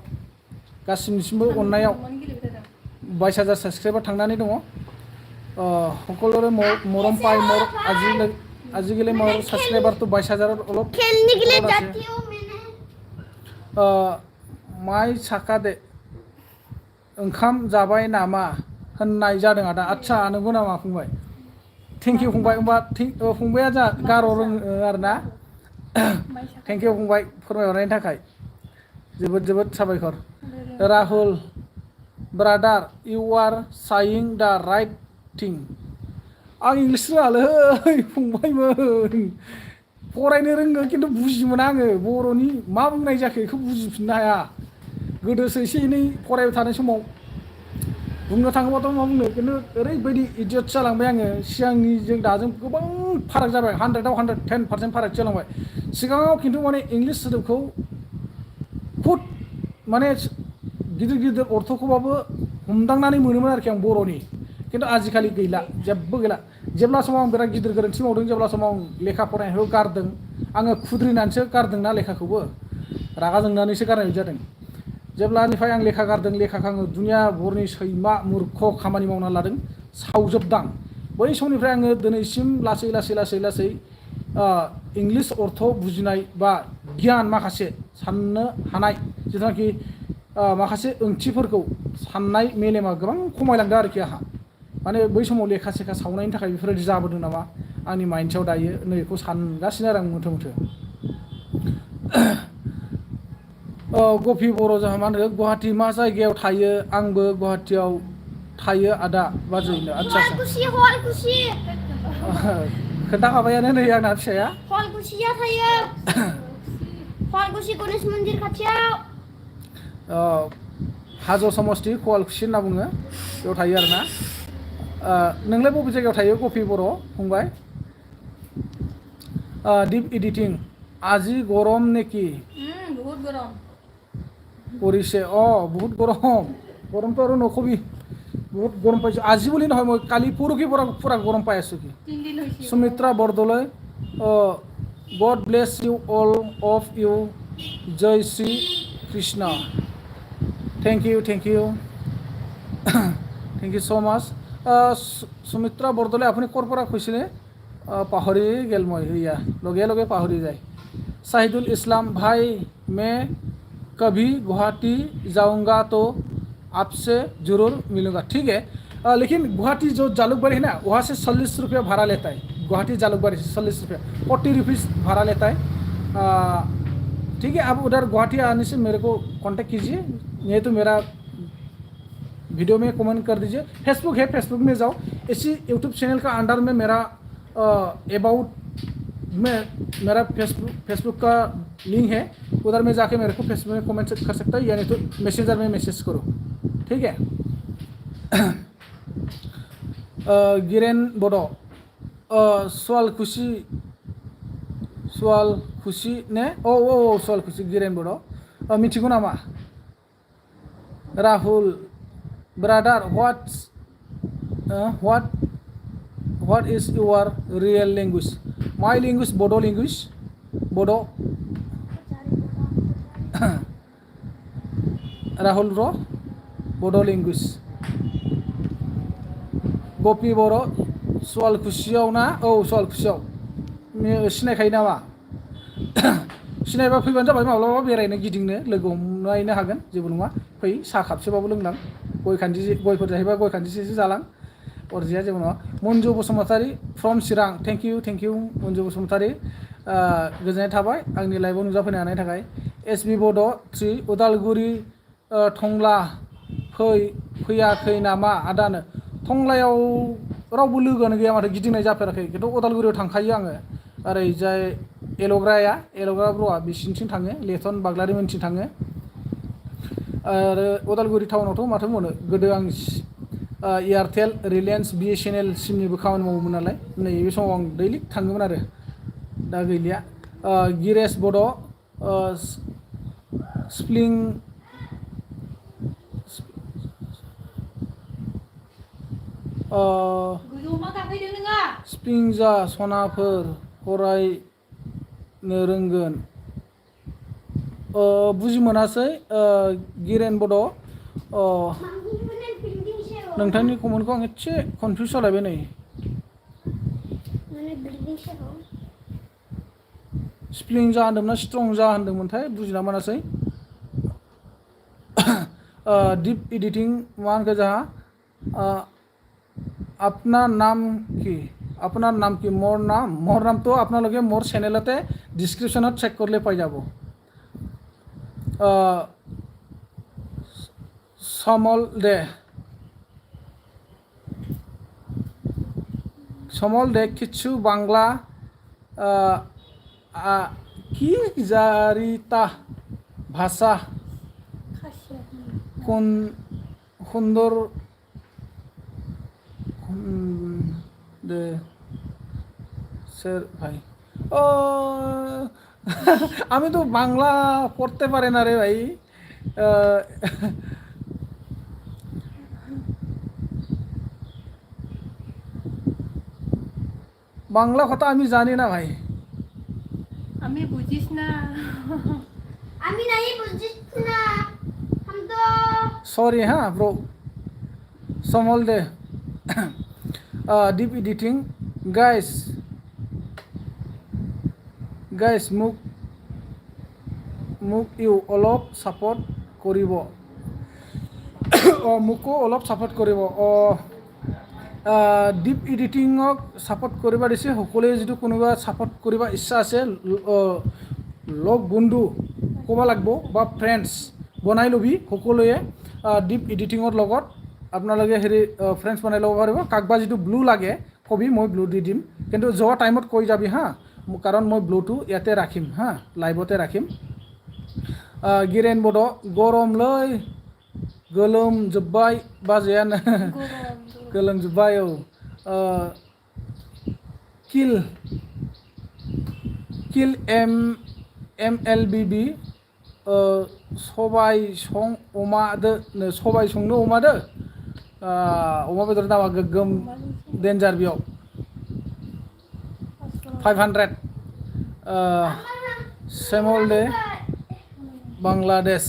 গাसिनिसिमबो अननायाव 22,000 ছাবস্ক্ৰাইবাৰ थांनानै दङ। সকলোৰে মৰম পাই মোৰ আজিকালি মোৰ ছাবস্ক্ৰাইবাৰটো 22,000 অলপ माइ साका दे ओंखाम जाबाय नामा होननाय जादों आदा। आच्छा नंगौ नामा फंबाय? थेंक इउ फंबाय। होमबा फंबाया जा गार' रोङो आरो ना। थेंक इउ फंबाय फोरमायहरनायनि थाखाय जोबोद साबायखर। राहुल ब्रादार इउ आर साइं द राइट थिं। आं इंलिस रोङालै फंबायमोन, फरायनो रोङो खिन्थु बुजि मोना आङो। बर'नि मा बुंनाय जाखो बेखौ बुजिफिननो हाया। गोदोसो एसे एनै फरायबाय थानाय समाव बुंनो थाङोबाथ' मा बुंनो, खिन्थु ओरैबायदि इडियट जालांबाय आङो। सिगांनिजों दाजों गोबां फाराग जाबाय, 100आव 110% फाराग जालांबाय। सिगाङाव खिन्थु माने इंलिस सोदोबखौ खुद माने गिदिर अर्थखौबाबो हमदांनानै मोनोमोन आरोखि आं बर'नि। खिन्थु आजिखालि गैला, जेबो गैला। जेब्ला समाव आं बिराद गिदिर गोरोन्थि मावदों, जेब्ला समाव आं लेखा फरायनायखौ गारदों, आङो खुद्रिनानैसो गारदोंना लेखाखौबो, रागा जोंनानैसो गारनाय जादों। जेब्लानिफ्राय आं लेखा गारदों, लेखाखौ आङो दुनिया भरनि सैमा मुर्ख खामानि मावना लादों, सावजोबदां। बै समनिफ्राय आङो दिनैसिम लासै इंलिस अर्थ बुजिनाय बा गियान माखासे साननो हानाय जिथुनाखि माखासे ओंथिफोरखौ साननाय मेलेमा गोबां खमायलांदों आरोखि आंहा। माने बै समाव लेखा सेखा सावनायनि थाखाय बेफोरबायदि जाबोदों नामा आंनि माइन्डआव दायो नैखौ सानगासिनो आरो आं मोथो गफि बर' जाहा मा होनो गुवाहाटी मा जायगायाव थायो? आंबो गुवाहाटीयाव थायो आदा बाजैनो। आच्छा खोन्थाखाबायानो नै आंना फिसाया हलकुसिया थायो। हलकुसि गणेश मन्दिर खाथियाव। हाजो समष्टि कवालकुसि होनना बुङो, बेयाव थायो आरोना। नोंलाय बबे जायगायाव थायो कफि बर' फंबाय डिप एडिटिं আজি গরম নেকি বহুত গরম পৰিছে বহুত গৰম গৰমটো আৰু নকবি বহুত গৰম পাইছোঁ আজি বুলি নহয় মই কালি পৰহি পৰা পুৰা গৰম পাই আছোঁ কি 3 দিন হইছে Sumitra Bordoloi God bless you all of you Jai Shri Krishna thank you thank you so' much Sumitra Bordoloi আপুনি ক'ৰ পৰা কৈছিলে পাহৰি গেল মই সেয়া লগে লগে পাহৰি যায় शाहिदुल इस्लाम भाई मैं कभी गुवाहाटी जाऊंगा तो आपसे जरूर मिलूंगा ठीक है लेकिन गुवाहाटी जो जालुकबाड़ी है ना वहाँ से 40 रुपया भाड़ा लेता है गुवाहाटी जालुकबाड़ी से 40 रुपया 40 रुपीज़ भाड़ा लेता है ठीक है आप उधर गुवाहाटी आने से मेरे को कांटेक्ट कीजिए नहीं तो मेरा वीडियो में कमेंट कर दीजिए फेसबुक है फेसबुक में जाओ इसी यूट्यूब चैनल का अंडर में मेरा अबाउट में मेरा फेसबुक का लिंक है उधर में जाके मेरे को फेसबुक में कमेंट कर सकता है या नहीं तो मैसेंजर में मैसेज करो ठीक है गिरेन बडो सवाल खुशी ने सवाल खुशी गिरेन बडो मिथिगौ नामा Rahul brother what is your real language my language bodo language bodo rahul ro bodo language gopi boro soal khusiyaw na soal khusiyaw सिनायखायो नामा सिनायबा फैबानो जाबाय माब्लाबा बेरायनो गिदिंनो लोगो हमलायनो हागोन जेबो नङा फै साहा खापसेबाबो लोंलां गयफोर जाहैबा गय खानदिसेसो जालां अरजिया जेबो नङा Manju Basumatary from Chirang thank you Manju Basumatary गोजोननाय थाबाय आंनि लाइभआव नुजाफैनो हानायनि थाखाय एसबि बड' 3 उदालगुरि टंला फैयाखै नामा आदानो टंलायाव रावबो लोगोआनो गैया माथो गिदिंनाय जाफेराखै खिन्थु उदालगुरियाव थांखायो आङो ओरैजाय एलग्रा ब्र'आ बिसिनिथिं थाङो लेथन बाग्लारि मोनथिं थाङो आरो उदालगुरि टाउनावथ' माथो बुंनो गोदो आं एयारटेल रिलायन्स BSNL सिमनिबो खामानि मावोमोन नालाय नैबे समाव आं दैलि थाङोमोन आरो दा गैलिया गिरेश बड' स्प्लिं स्प्लिंजा सनाफोर फरायनो रोंगोन बुजि मोनासै गिरेन बड' नोंथांनि कमेन्टखौ आं एसे कनफिउस जालायबाय नै स्प्लिं जा होनदोंमोन ना स्ट्रं जा होनदोंमोनथाय बुजिना मोनासै डिप एडिटिं मा होनखो जोंहा আপনার নাম কি মোর নাম তো আপোনালোকে মোর চেনেলতে ডিসক্রিপশনত চেক করলে পাই যাব সমল দে কিছু বাংলা কি জারিতা ভাষা সুন্দর দে স্যার ভাই আমি তো বাংলা পড়তে পারি না রে ভাই বাংলা কথা আমি জানি না ভাই আমি বুঝিস না আমি নাই বুঝিস না हम तो सॉरी हाँ ब्रो समल दे ডিপ এডিটিং গাইস মোক ইউ অলপ সাপোর্ট কৰিব মোকো অলপ সাপোর্ট কৰিব ডিপ এডিটিঙক সাপোর্ট কৰিব দিছে সকলোৱে যদি কোনোবা সাপোর্ট কৰিব ইচ্ছা আছে লগ বন্ধু ক'ব লাগিব বা ফ্ৰেণ্ডছ বনাই ল'বি সকলোৱে ডিপ এডিটিঙৰ লগত আপোনালোকে হেৰি ফ্ৰেণ্ডছ বনাই ল'ব পাৰিব কাকবা যিটো ব্লু লাগে কবি মই ব্লু দি দিম কিন্তু যোৱা টাইমত কৈ যাবি হা কাৰণ মই ব্লুটো ইয়াতে ৰাখিম হা লাইভতে ৰাখিম गिरेन बड' गरमलै गोलोमजोब्बाय बाजैयानो गोलोमजोब्बाय औ किल MLBB सबाय सं अमादो सबाय संनो अमादो अमा बेदर दामा गोगोम डेन्जार बेयाव 500 सेमल दे बांलादेश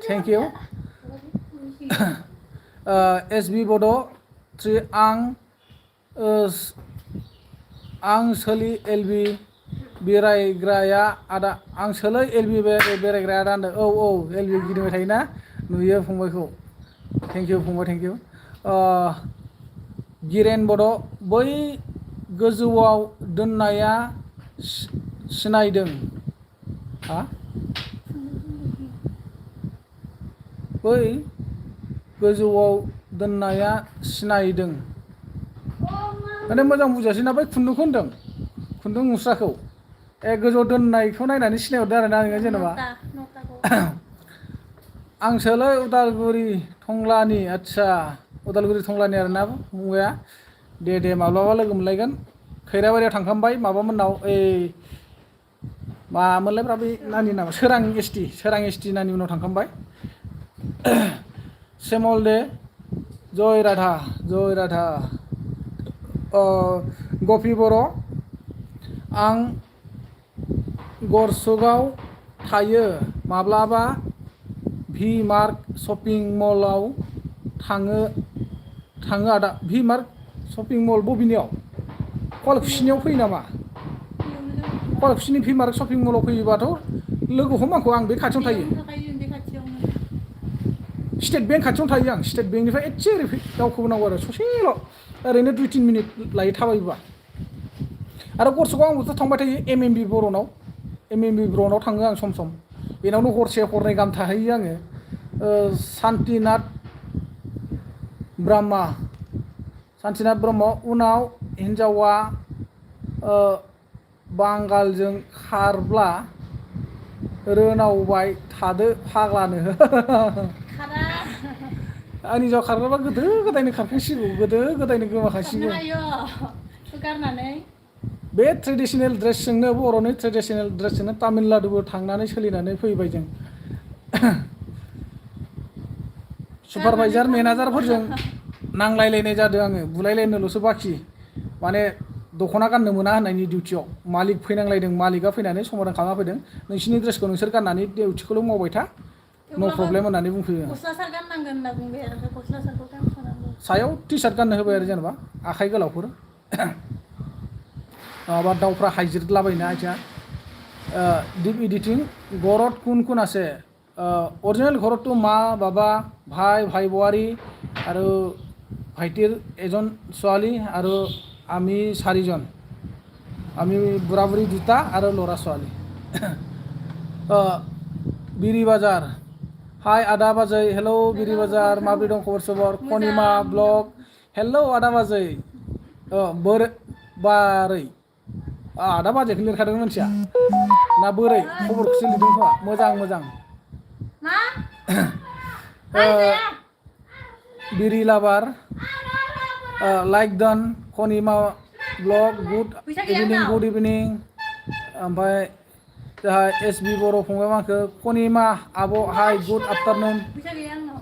थेंक इउ SB बड' 3 आं सोलि LB बेरायग्राया आदा आं सोलै LB बेरायग्राया आदा होनदों औ LB गिदिंबाय थायोना नुयो फंबायखौ थेंक इउ फंबाय थेंक इउ गिरेन बड' बै गोजौआव दोननाया सिनायदों हा बै गोजौआव दोननाया सिनायदों माने मोजां बुजियासै ना बै खुन्दुंखौ होनदों खुन्दुं मुस्राखौ गोजौआव दोननायखौ नायनानै सिनायहरदों आरोना नोङो जेनेबा आंसोलै उदालगुरि थंलानि आदसा उदालगुरि थंलानि आरोना फंबाया दे माब्लाबा लोगो मोनलायगोन खैराबारियाव थांखांबाय माबामोननाव मामोनलाय बे नानि नामा सोरां ST नानि उनाव थांखांबाय सेमल दे जय राधा गपि बर' आं गरसुगाव थायो माब्लाबा भि मार्क शपिं मलाव थाङो आदा भि मार्क शपिं मल बबेनियाव कवालकुसिनियाव फैयो नामा कवालकुसिनि भि मार्क शपिं मलाव फैयोबाथ' लोगो हम आं बे खाथियावनो थायो स्टेट बेंक खाथियावनो थायो आं स्टेट बेंकनिफ्राय एसे ओरै दावखोबोनांगौ आरो ससेल' ओरैनो 2-3 मिनिट लायो थाबायोबा आरो गरसुगाव आंबोथ' थांबाय थायो MMB बर'नाव थाङो आं सम बेनावनो हरसे हरनै गाहाम थाहैयो आङो सान्तिनाथ ब्रह्म उनाव हिन्जावा बांगालजों खारब्ला रोनावबाय थादो फाग्लानो आंनि जाव खारग्राबा गोदो गोदायनो खारखांसिगौ गोदो गोदायनो गोमाखांसिगौ बे ट्रेडिसनेल ड्रेसजोंनो बर'नि ट्रेडिसनेल ड्रेसजोंनो तामिलनाडुबो थांनानै सोलिनानै फैबाय जों सुपारभाइजार मेनेजारफोरजों नांलायलायनाय जादों आङो बुलायलायनोल'सो बाखि माने दख'ना गाननो मोना होननायनि डिउटियाव मालिक फैनांलायदों मालिकआ फैनानै समाधान खालामना फैदों नोंसिनि ड्रेसखौ नोंसोर गाननानै डिउटिखौल' मावबाय था नो प्रब्लेम होननानै बुंफैयो सायाव टि-सार्ट गाननो होबाय आरो जेनेबा आखाइ गोलावफोर माबा दाउफ्रा हायजिरलाबायना आथिङा ডিপ এডিটিং ঘৰত কোন আছে অৰিজিনেল ঘৰতটো মা বাবা ভাই বোৱাৰী আৰু ভাইটিৰ এজন ছোৱালী আৰু আমি চাৰিজন আমি বুঢ়া বুঢ়ী দুটা আৰু ল'ৰা ছোৱালী বিৰি বাজাৰ हाय आदा बाजै हेलौ बिरि बाजार माब्रै दं खबर सबर कनिमा ब्लग हेलौ आदा बाजै बारै आदा बाजैखौ लिरखादों मानसिया ना बोरै खबरखौसो लिरदों खोमा मोजां बिरि लाबार लाइक डान कनिमा ब्लग गुड इभिनिं ओमफ्राय जोंहा SB बर' फंबाय माखो कनिमा आब' हाय गुड आफ्टारनुन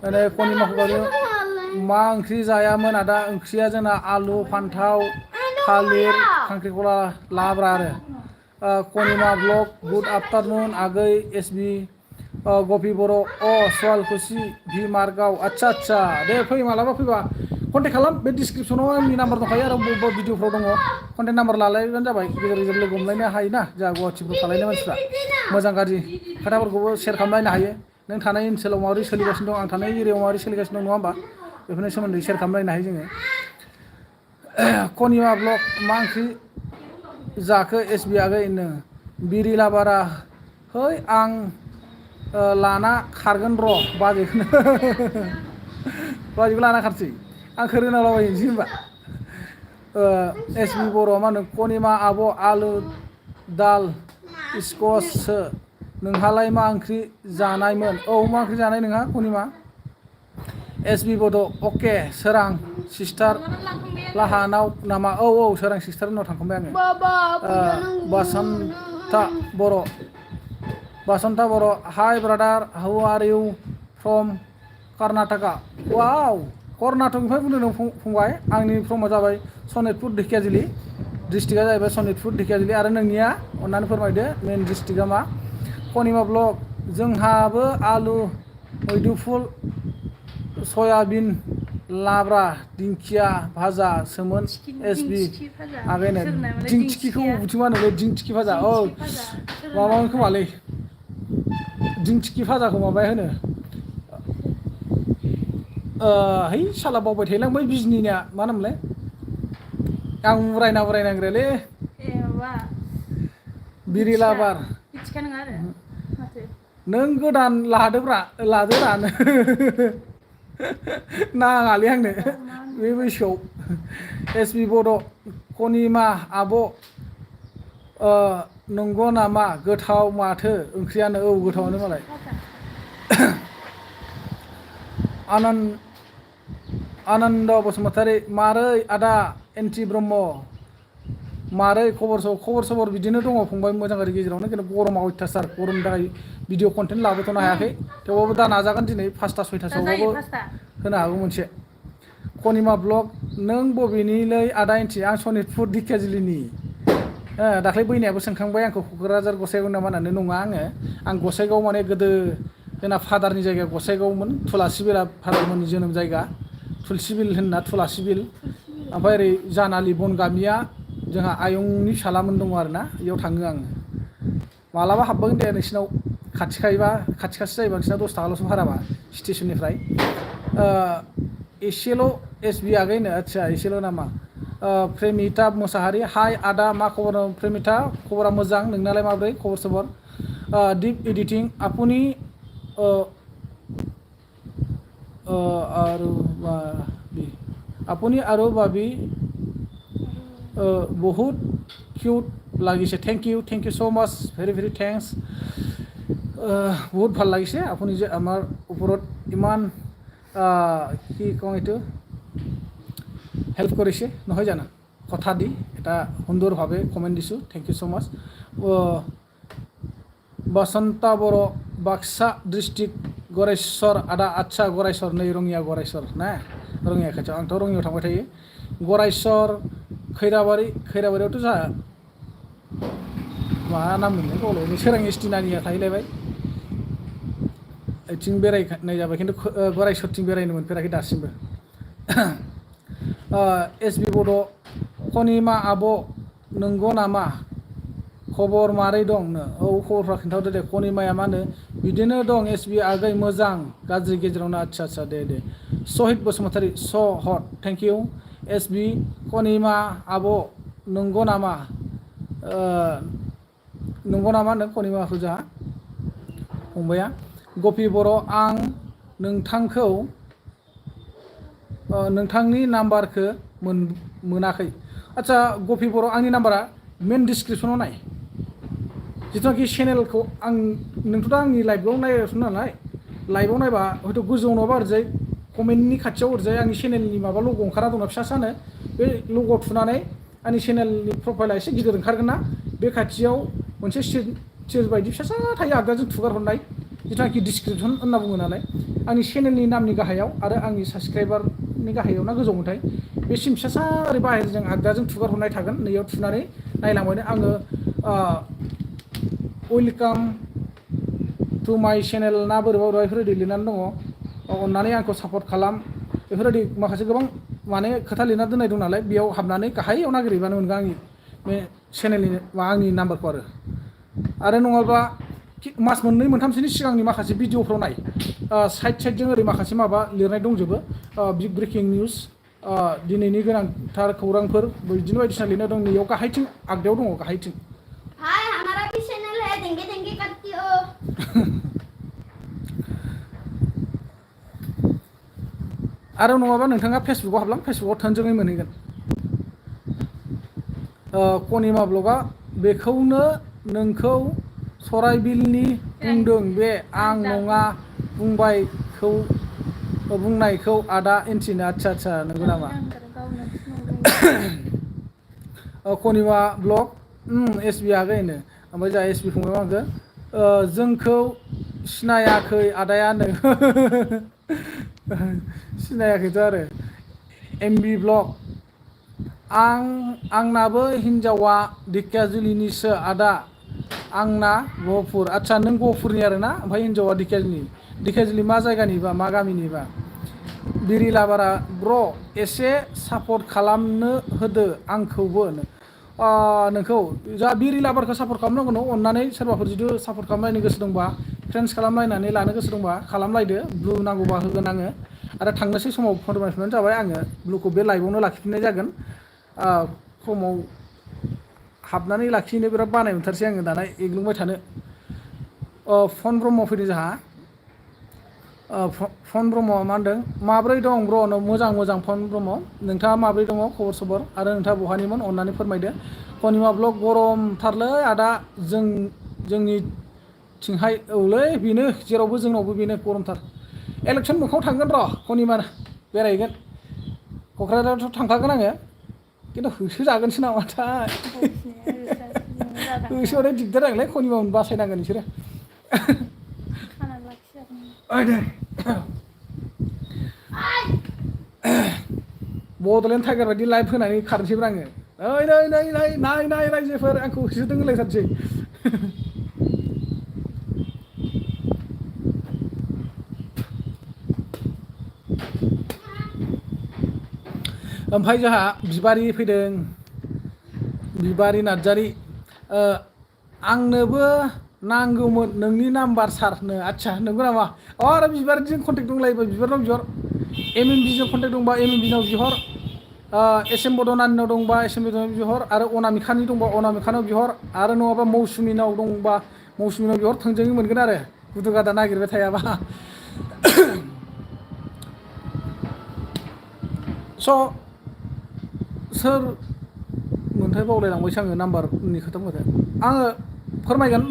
माने कनिमाखौ गावनो मा ओंख्रि जायामोन आदा ओंख्रिया जोंना आलु फान्थाव थालिर खांख्रिखला लाब्रा आरो कनिमा ब्लग गुड आफ्टारनुन आगै SB गपि बर' सवालकुसि भि मार्कआव आच्छा दे फै मालाबा फैबा कन्टेक्ट खालाम बे डिसक्रिपसनाव आंनि नाम्बार दंखायो आरो बबेबा भिडिअफ्राव दङ कन्टेक्ट नाम्बार लालायबानो जाबाय गेजेर गेजेर लोगो हमलायनो हायोना जोंहा गुवाहाटिफ्राव थालायनाय मानसिफ्रा मोजां गाज्रि खोथाफोरखौबो शेयार खालामलायनो हायो नों थानाय ओनसोलाव माबोरै सोलिगासिनो दं आं थानाय एरियायाव माबोरै सोलिगासिनो दं नङा होमबा बेफोरनि सोमोन्दै शेयार खालामलायनो हायो जोङो कनिमा ब्लग मा ओंख्रि जाखो SB आगैनो बिरि लाबारा है आं लाना खारगोन र' बाजैखौ लाना खारसै आंखौ रोनावलाबायनोसै होनबा SB बर' मा होनो कनिमा आब' आलु दाल स्कससो नोंहालाय मा ओंख्रि जानायमोन मा ओंख्रि जानाय नोंहा कनिमा SB बड' अके सोरां सिस्टार लाहानाव नामा औ सोरां सिस्टारनाव थांखांबाय आङो Basanta Boro' hi brother how are you from Karnataka wow कर्नाटकनिफ्राय बुंदों नों फंबाय आंनि फ्रमा जाबाय सनितपुर ढेकियाजुलि डिस्ट्रिक्टआ जाहैबाय सनितपुर ढेकियाजुलि आरो नोंनिया अन्नानै फोरमायदो मेन डिस्ट्रिक्टआ मा कनिमा ब्लक जोंहाबो आलु मैदुफुल सयाबिन लाब्रा दिंखिया भाजा सोमोन एसबि आगैनो दिंथिखिखौ बुथिं मा होनो दिंथिखि भाजा औ माबामोन खोमालै दिंथिखि भाजाखौ माबाया होनो है साला बावबाय थायोलां बै बिजनिनिया मा होनोमोनलाय आं उरायनांग्रालै बिरिलाबार नों गोदान लादोब्रा नाङालै आंनो बे बैसोआव एसबि बड' कनिमा आब' नंगौ नामा गोथाव माथो ओंख्रियानो औ गोथावानो मालाय आनन्द बसुमतारी मारै आदा एन्टि ब्रह्म मारै खबर सबर बिदिनो दङ फंबाय मोजां गाज्रि गेजेरावनो खिन्थु गरमा अयथासार गरमनि थाखाय भिडिअ कन्टेन्ट लाबोथ'नो हायाखै थेवबाबो दा नाजागोन दिनै 5टा 6टासोआवबाबो होनो हागौ मोनसे कनिमा ब्लग नों बबेनिलै आदा एन्टि आं सनितपुर ढेकियाजुलिनि दाख्लै बैनायाबो सोंखांबाय आंखौ क'क्राझार गसाइगाव नामा होननानै नङा आं गसाइगाव माने गोदो जोंना फादारनि जायगा गसाइगावमोन थुलासिबिला फादारमोननि जोनोम जायगा थुलसिबिल होनना थुलासिबिल ओमफ्राय ओरै जानालि बन गामिया जोंहा आयंनि फिसालामोन दङ आरोना बेयाव थाङो आङो मालाबा हाबबोगोन दे नोंसिनाव खाथि जायोबा नोंसिना 10 थाखाल'सो भाराबा स्टेसननिफ्राय एसेल' एसबि आगैनो आदसा एसेल' नामा प्रेमिता मुसाहारि हाय आदा मा खबर प्रेमिता खबरा मोजां नोंनालाय माब्रै खबर सबर डिप एडिटिं आपुनि आरो बाबी बहुत কিউট লাগিছে thank you so much very thanks বহুত ভাল লাগিছে আপুনি যে আমাৰ ওপৰত ইমান কি কওঁ এইটো হেল্প কৰিছে নহয় জানো কথা দি এটা সুন্দৰভাৱে কমেণ্ট দিছোঁ thank you so much Basanta Boro' Baksa district Gareswar आदा आदसा गरेस्वर नै रङिया गरेस्वर ना रङिया खाथियाव आंथ' रङियाव थांबाय थायो गरेस्वर खैराबारियावथ' जोंहा मा नाम मोनलाय बावलाय सोरां एसटिनानिया थाहैलायबाय ओइथिं बेरायनाय जाबाय खिन्थु गरेस्वरथिं बेरायनो मोनफेराखै दासिमबो एसबि बड' कनिमा आब' नंगौ नामा खबर मारै दं नो औ खबरफ्रा खिन्थाहरदो दे कनिमाया मा होनो बिदिनो दं एसबि आगै मोजां गाज्रि गेजेरावनो आदसा दे सहिद बसुमतारी स हट थेंक इउ एसबि कनिमा आब' नंगौ नामा होनो कनिमाखौ जोंहा फंबाया गपि बर' आं नोंथांखौ नोंथांनि नाम्बारखौ मोनाखै आदसा गपि बर' आंनि नाम्बारा मेन डिसक्रिपसनाव नाय जिथुनाखि चेनेलखौ आं नोंथ' दा आंनि लाइभआव नायगासिनो नालाय लाइभआव नायबा हयथ' गोजौआव नङाबा ओरैजाय कमेन्टनि खाथियाव ओरैजाय आंनि चेनेलनि माबा लग' ओंखारा दंना फिसा सानो बे लग'आव थुनानै आंनि चेनेलनि प्रफाइला एसे गिदिर ओंखारगोन ना बे खाथियाव मोनसे सिर बायदि फिसा थायो आगदाजों थुगार हरनाय जिथुनाखि डिसक्रिपसन होनना बुङो नालाय आंनि चेनेलनि नामनि गाहायाव आरो आंनि साबस्क्राइबारनि गाहायाव ना गोजौआवमोनथाय बेसिम फिसा ओरै बाहेरजों आगदाजों थुगार हरनाय थागोन नैयाव थुनानै नायलांबानो आङो वेलकाम टु माय चेनेल ना बोरैबा बेफोरबायदि लिरनानै दङ अननानै आंखौ सापर्ट खालाम बेफोरबायदि माखासे गोबां माने खोथा लिरना दोननाय दं नालाय बेयाव हाबनानै गाहायाव नागिरहैबानो मोनगोन आंनि बे चेनेलनि आंनि नाम्बारखौ आरो नङाबा मास मोननै मोनथामसोनि सिगांनि माखासे भिडिअफ्राव नाय साइडजों ओरै माखासे माबा लिरनाय दंजोबो बिग ब्रेकिं निउस दिनैनि गोनांथार खौरांफोर बिदिनो बायदिसिना लिरनाय दं नैयाव गाहायथिं आगदायाव दङ गाहायथिं हाय हमारा भी चैनल है देंगे करती हो आरो नङाबा नोंथाङा फेसबुकआव हाबलां फेसबुकआव थोंजोङै मोनहैगोन कनिमा ब्लगा बेखौनो नोंखौ सराइबिलनि बुंदों बे आं नङा बुंबायखौ बुंनायखौ आदा एन्टिनो आच्छा नंगौ नामा कनिमा ब्लग एसबि आगैनो ओमफ्राय जोंहा एसबि फंबाय मा होनखो जोंखौ सिनायाखै आदायानो सिनायाखैथ' आरो एमबि ब्लग आंनाबो हिन्जावा ढेकियाजुलिनिसो आदा आंना गहपुर आच्छा नों गहपुरनि आरो ना ओमफ्राय हिन्जावा ढेकियाजुलि मा जायगानिबा मा गामिनिबा बिरिलाबारा ब्र' एसे सापर्ट खालामनो होदो आंखौबो नोंखौ जा बिरिलाबारखौ सापर्ट खालामनांगौ न अननानै सोरबाफोर जुदि सापर्ट खालामलायनो गोसो दंबा फ्रेन्ड्स खालामलायनानै लानो गोसो दंबा खालामलायदो ब्लु नांगौबा होगोन आङो आरो थांनोसै समाव फोरमायफिनबानो जाबाय आङो ब्लुखौ बे लाइभआवनो लाखिफिननाय जागोन समाव हाबनानै लाखिनो बिराद बानाय मोनथारसै आङो दाना एग्लुंबाय थानो फन ब्रह्म फैदों जोंहा फन ब्रह्मआ मा होनदों माब्रै दं ब्र' मोजां फन ब्रह्म नोंथाङा माब्रै दङ खबर सबर आरो नोंथाङा बहानिमोन अननानै फोरमायदो कनिमा ब्लग गरमथारलै आदा जोंनिथिंहाय औलै बेनो जेरावबो जोंनावबो बेनो गरमथार इलेक्सन मोखाङाव थांगोन र' कनिमा बेरायहैगोन क'क्राझारावथ' थांखागोन आङो खिन्थु होसोजागोनसो नामाथाय होसोबाथाय दिगदार जागोनलै कनिमा बासायनांगोन बिसोरो बड'लेण्ड टाइगार बायदि लाइभ होनानै खारनोसैब्रा आङो नै नाय रायजोफोर आंखौ होसोदों होनलायथारसै ओमफ्राय जोंहा बिबारि फैदों बिबारि नार्जारि आंनोबो नांगौमोन नोंनि नाम्बार सारनो आच्छा नंगौ नामा आरो बिबारजों कन्टेक्ट दंलायोबा बिबारनाव बिहर एमएमबिजों कन्टेक्ट दंबा एमएमबिनाव बिहर एसएम बड'नानिनाव दंबा एसएम बड'नाव बिहर आरो अनामिकानि दंबा अनामिकानाव बिहर आरो नङाबा मौसुमिनाव दंबा मौसुमिनाव बिहर थोंजोङै मोनगोन आरो गुदु गादा नागिरबाय थायाबा स' सोर मोनथाय बावलायलांबायसो आङो नाम्बारनि खोथा बुंबाय आङो फोरमायगोन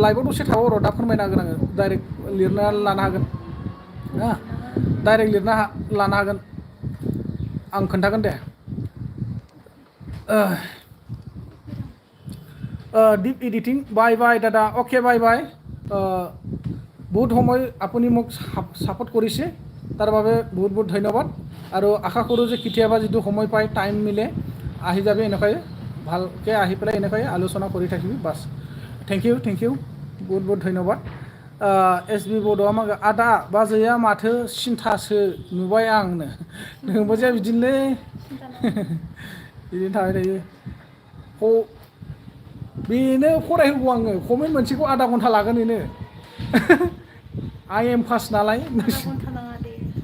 लाइभआव दसे थाबाव र' दा फोरमायना होगोन आङो डाइरेक्ट लिरना लानो हागोन डाइरेक्ट लिरना लानो हागोन आं खोन्थागोन दे ডিপ এডিটিং বাই দাদা অ'কে বাই বহুত সময় আপুনি মোক ছাপোৰ্ট কৰিছে তাৰ বাবে বহুত ধন্যবাদ আৰু আশা কৰোঁ যে কেতিয়াবা যিটো সময় পায় টাইম মিলে আহি যাবি এনেকুৱাই ভালকৈ আহি পেলাই এনেকুৱাই আলোচনা কৰি থাকিবি বাছ থেংক ইউ বহুত ধন্যবাদ एस बि बड'आ मा आदा बाजैया माथो सिन्थासो नुबाय आंनो नोंबो जे बिदिनोलै बिदिनो थाबाय थायो बेनो फरायहोगौ आङो कमेन्ट मोनसेखौ आधा घन्टा लागोन बेनो आइ एम फार्स्ट नालाय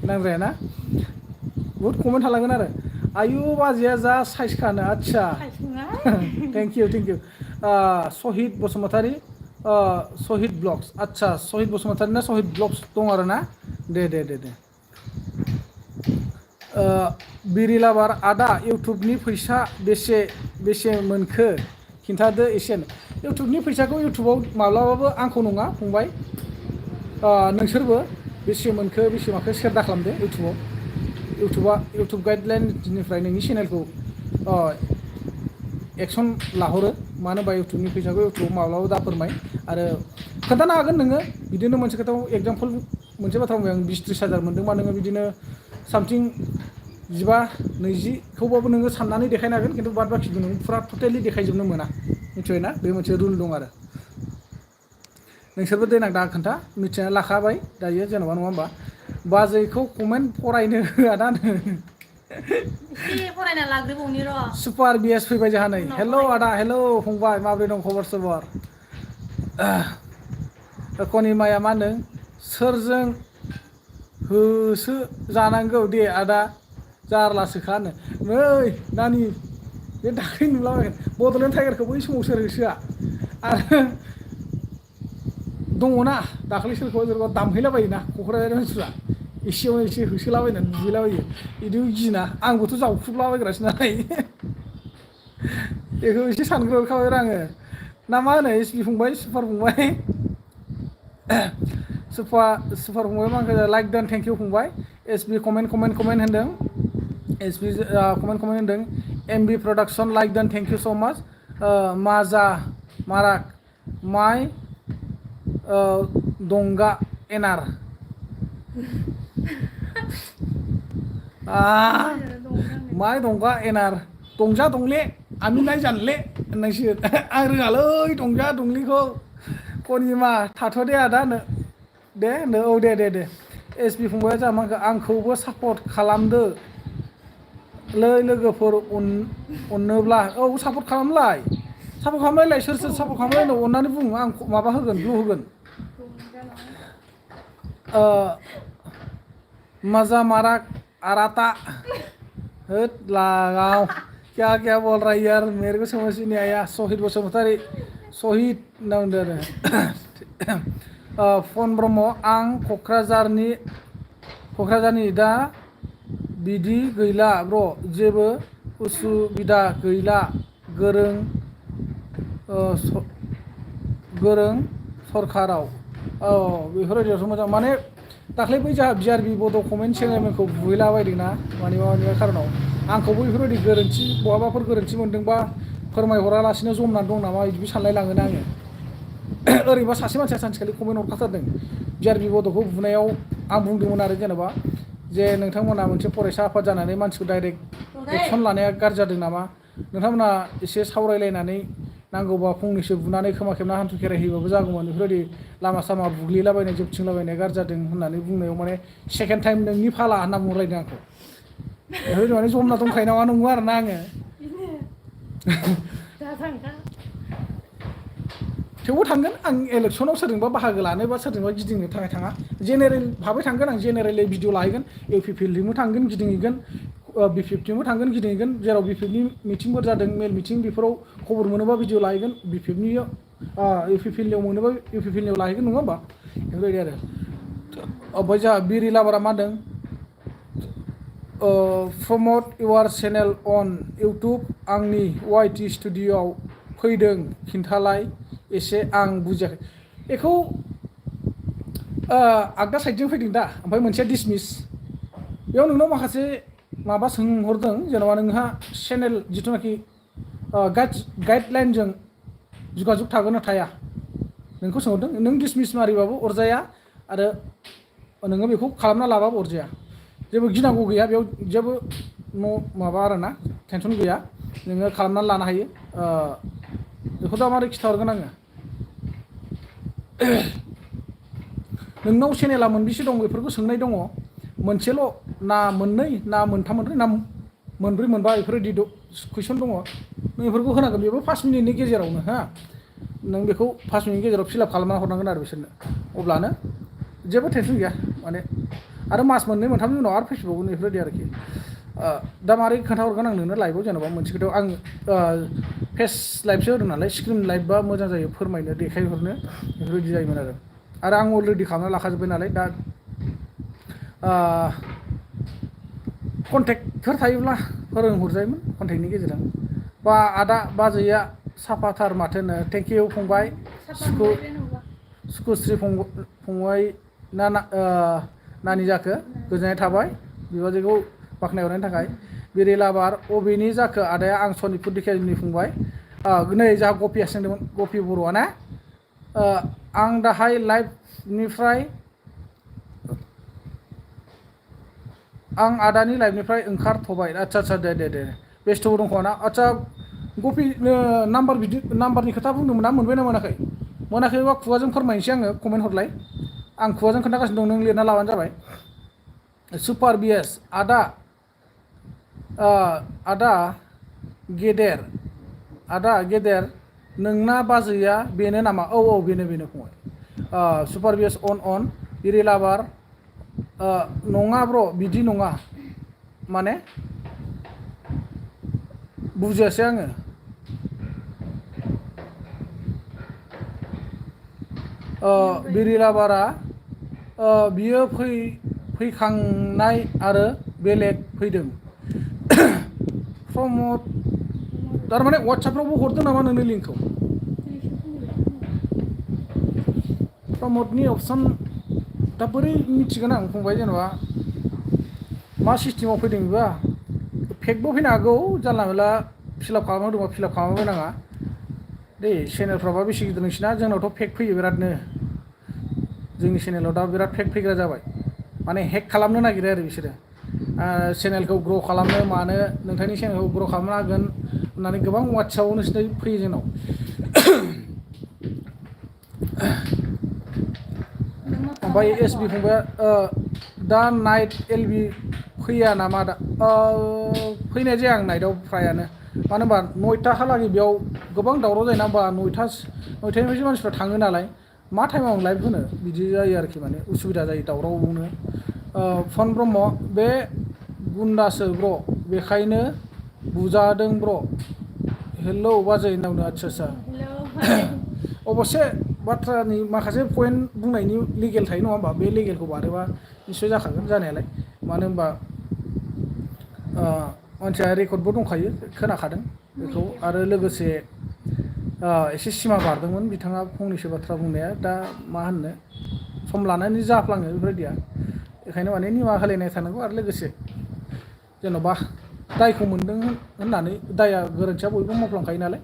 नांद्राया ना बहुत कमेन्ट थालांगोन आरो आयु बाजैया जा साइज खानो आच्छा थेंक इउ सहिद बसुमतारी सहिद ब्लग्स आच्छा सहिद बसुमतारी ना सहिद ब्लग्स दं आरो ना दे बिरिलाबार आदा इउटुबनि फैसा बेसे मोनखो खिन्थादो एसे इउटुबनि फैसाखौ इउटुबाव माब्लाबाबो आंखौ नङा फंबाय नोंसोरबो बेसे मोनखो बेसे माखो सेयार दा खालामदो इउटुब गाइडलाइननिफ्राय नोंनि चेनेलखौ एक्सन लाहरो मानो होनबा इउटुबनि फैसाखौ इउटुबाव माब्लाबाबो दा फोरमाय आरो खोन्थानो हागोन नोङो बिदिनो मोनसे खोथाखौ एगजामपोल मोनसे बाथ्रा बुंबाय आं 20-30 हाजार मोनदोंबा नोङो बिदिनो सामथिं 15-20खौबाबो नोङो साननानै देखायनो हागोन खिन्थु बाद बाखिखौ नों फुरा टटेलि देखायजोबनो मोना मिथिबाय ना बे मोनसे रुल दं आरो नोंसोरबो देनां दा खोन्था मिथिना लाखाबाय दायो जेन'बा नङा होमबा बाजैखौ कमेन्ट फरायनो होआ दानो एसे फरायना लाग्रोबावनि र' सुपार बिएस फैबाय जोंहा नै हेलौ आदा हेलौ फंबाय माब्रै दं खबर सबर कनिमाया मा होनदों सोरजों होसो जानांगौ दे आदा जारलासोखानो नै नानि बे दाख्लै नुलाबायगोन बड'लेण्ड टाइगारखौ बै समाव सोर होसोआ आरो दङना दाख्लै सोरखौबा दामहैलाबायोना क'क्राझारनि मानसिफ्रा एसेयावनो एसे होसोलाबायनानै दुगैलाबायो बिदिबो गिना आंबोथ' जावख्रुबलाबायग्रासो नालाय बेखौ एसे सानग्रोखाबाय आङो ना मा होनो एस बि फंबाय सुपार फंबाय मा होनो लाइक दान थेंक इउ फंबाय SB कमेन्ट होनदों SB कमेन्ट होनदों MB प्रडाक्शन लाइक देन थेंक यू सो माच माजा माराक माय दंगा एनार माय दंगा एनार दंजा दंले आमिनाय जानले होननांसिगोन आं रोङालै दंजा दंलिखौ कनिमा थाथ'दे आदा दे औ दे SB फंबाया जामाखौ आंखौबो सापर्ट खालामदो लै लोगोफोर अननोब्ला औ सापर्ट खालामलाय सोर सापर्ट खालामलायनो अननानै बुं आं माबा होगोन ब्लु होगोन मजा माराक आराता होद लागाव क्या बोल रहा है यार मेरे को समझ ही नहीं आया शहीद बसुमतारी शहीद होनना बुंदों आरो फन ब्रह्म आं क'क्राझारनि दा बिदि गैला ब्र जेबो उसुबिदा गैला गोरों सरकाराव बेफोरबायदियावसो मोजां माने दाख्लै बै जोंहा BRB बड' कमेन्ट चेनेलखौ बुहैलाबायदोंना मानिबा खारनाव आंखौबो बेफोरबायदि गोरोन्थि बहाबाफोर गोरोन्थि मोनदोंबा फोरमायहरालासिनो जमनानै दं नामा बिदि सानलाय लाङोना आङो ओरैबा सासे मानसिया सानसेखालि कमेन्ट हरखाथारदों BRB बड'खौ बुनायाव आं बुंदोंमोन आरो जेनेबा जे नोंथांमोना मोनसे फरायसा आफाद जानानै मानसिखौ डाइरेक्ट एक्सन लानाया गाज्रि जादों नामा नोंथांमोना एसे सावरायलायनानै नांगौबा फंनैसो बुनानै खोमा खेबना हान्थु खेराइ होयोबाबो जागौमोन बेफोरबायदि लामा सामा बुग्लिलाबायनाय जोबथिंलाबायनाया गाज्रि जादों होननानै बुंनायाव माने सेकेन्ड टाइम नोंनि फाला होनना बुंलायदों आंखौ बेफोरबायदि माने जमना दंखायो नामा नंगौ आरोना आङो थेवबो थांगोन आं इलेक्सनाव सोरजोंबा बाहागो लानो बा सोरजोंबा गिदिंनो थाखाय थाङा जेनेरेल भाबै थांगोन आं जेनेरेलि भिडिअ लाहैगोन APPLजोंबो थांगोन गिदिंहैगोन B50जोंबो थांगोन गिदिंहैगोन जेराव B50नि मिटिंफोर जादों मेल मिटिं बेफोराव खबर मोनोबा भिडिअ लाहैगोन B50नि APPLनियाव मोनोबा APPLनियाव लाहैगोन नङा होमबा बेफोरबायदि आरो ओमफ्राय जोंहा बिरि लाबारा मा होनदों प्रमट इउर चेनेल अन इउटुब आंनि YT स्टुडिअ'आव फैदों खिन्थालाय एसे आं बुजियाखै बेखौ आगदा साइडजों फैदों दा ओमफ्राय मोनसे डिसमिस बेयाव नोंनाव माखासे माबा सोंहरदों जेनेबा नोंहा चेनेल जिथुनाखि गाइडलाइनजों जुगाजुग थागोन ना थाया नोंखौ सोंहरदों नों डिसमिस मारिबाबो अरजाया आरो नोङो बेखौ खालामना लाबाबो अरजाया जेबो गिनांगौ गैया बेयाव जेबो माबा आरोना टेनसन गैया नोङो खालामनानै लानो हायो बेखौ दा मारै खिथाहरगोन आङो नोंनाव चेनेला मोनबेसे दं बेफोरखौ सोंनाय दङ मोनसेल' ना मोननै ना मोनथाम ना मोनब्रै मोनबा बेफोरबायदि कुइसन दङ नों बेफोरखौ होनांगोन बेबो 5 मिनिटनि गेजेरावनो नों बेखौ 5 मिनिटनि गेजेराव फिलआप खालामना हरनांगोन आरो बिसोरनो अब्लानो जेबो टेनसन गैया माने आरो मास मोननै मोनथामनि उनाव आरो फैफिनबावगोन बेफोरबायदि आरोखि दा मारै खोन्थाहरगोन आं नोंनो लाइभआव जेनेबा मोनसे खोथायाव आं फेस लाइभसो होदों नालाय स्क्रिन लाइभबा मोजां जायो फोरमायनो देखायहरनो बेफोरबायदि जायोमोन आरो आं अलरेडि खालामना लाखाजोब्बाय नालाय दा कन्टेक्टफोर थायोब्ला फोरोंहरजायोमोन कन्टेक्टनि गेजेरजों बा आदा बाजैया साफाथार माथो होनो थेंक इउ फंबाय सुकुश्री फंबाय नानि जाखो गोजोननाय थाबाय बिबाजैखौ बाख्नायहरनायनि थाखाय बिरि लाबार अबेनि जाखो आदाया आं सनितपुर दिखियाजुलिनि फंबाय नै जोंहा गपिया सोंदोंमोन गपि बर'आ ना आं दाहाय लाइभनिफ्राय आं आदानि लाइभनिफ्राय ओंखारथ'बाय आচ্ছা दे बेस्थ'बो दंखोमा आচ্ছা गपि नाम्बारनि खोथा बुंदोंमोन ना मोनबाय ना मोनाखैबा खुगाजों फोरमायनोसै आङो कमेन्ट हरलाय आं खुगाजों खोन्थागासिनो दं नों लिरना लाबानो जाबाय सुपार बिएस आदा गेदेर नोंना बाजैया बेनो नामा औ बेनो फंबाय सुपार बिएस अन बिरि लाबार नङा ब्र बिदि नङा माने बुजियासै आङो बिरि लाबारा बियो फैखांनाय आरो बेलेग फैदों प्रमट थारमाने वाट्सएपफ्रावबो हरदों नामा नोंनो लिंकखौ प्रमटनि अपसन दा बोरै मिथिगोन आं फंबाय जेनेबा मा सिस्टेमाव फैदों बेबा फेकबो फैनो हागौ जानला मेला फिलाप खालामनो दंबा फिलाप खालामनो नाङा दे चेनेलफ्राबा बेसे गिदिर नोंसिना जोंनावथ' फेक फैयो बिरादनो जोंनि चेनेलाव दा बिराद फेक फैग्रा जाबाय माने हेक खालामनो नागिरो आरो बिसोरो चेनेलखौ ग्र' खालामनो मानो नोंथांनि चेनेलखौ ग्र' खालामनो हागोन होननानै गोबां वाट्सआपाव नोंसिना फैयो जोंनाव ओमफ्राय एसबि फंबाया दा नाइट एलबि फैया नामा दा फैनाय जाया आं नाइटआव फ्रायानो मानो होनबा 9टाहालागै बेयाव गोबां दावराव जायोना होमबा 9टानिफ्रायसो मानसिफ्रा थाङो नालाय मा टाइमाव आं लाइभ होनो बिदि जायो आरोखि माने उसुबिदा जायो दावरावनो फन ब्रह्म बे गुन्दासो ब्र' बेखायनो बुजादों ब्र' हेलौ बाजै होनना बुंदों आदसा अबस्से बाथ्रानि माखासे पइन्ट बुंनायनि लिगेल थायो नङा होमबा बे लिगेलखौ बारोबा निस्सय जाखागोन जानायालाय मानो होनबा मानसिया रेकर्डबो दंखायो खोनाखादों बेखौ आरो लोगोसे एसे सिमा बारदोंमोन बिथाङा फंनैसो बाथ्रा बुंनाया दा मा होननो सम लानानै जाफ्लाङो बेफोरबायदिया बेखायनो माने निमाहा होलायनाय थानांगौ आरो लोगोसे जेन'बा दायखौ मोनदों होननानै दाया गोरोन्थिया बयबो मावफ्लांखायो नालाय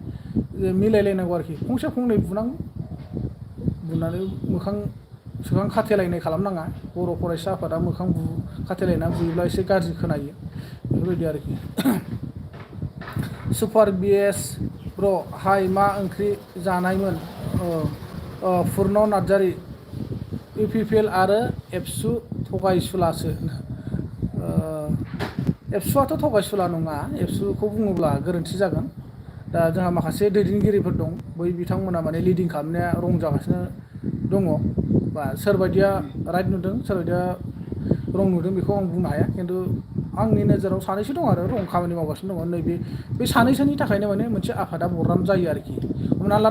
मिलायलायनांगौ आरोखि फंसे फंनै बुनांगौ बुनानै मोखां सोखां खाथेलायनाय खालामनाङा बर' फरायसा आफादा मोखां खाथेलायना बुयोब्ला एसे गाज्रि खोनायो बेफोरबायदि आरोखि सुपार बिएस ब्र' हाय मा ओंख्रि जानायमोन पुर्न नार्जारि इउपिपिएल आरो एबसु थगायसुलासो एबसुआथ' थगायसुला नङा एबसुखौ बुङोब्ला गोरोन्थि जागोन दा जोंहा माखासे दैदेनगिरिफोर दं बै बिथांमोना माने लिडिं खालामनाया रं जागासिनो दङ बा सोरबायदिया राइट नुदों सोरबायदिया रं नुदों बेखौ आं बुंनो हाया खिन्थु आंनि नोजोराव सानैसो दं आरो रं खामानि मावगासिनो दङ नैबे बे सानैसोनि थाखायनो माने मोनसे आफादा बरनाम जायो आरोखि हमना ला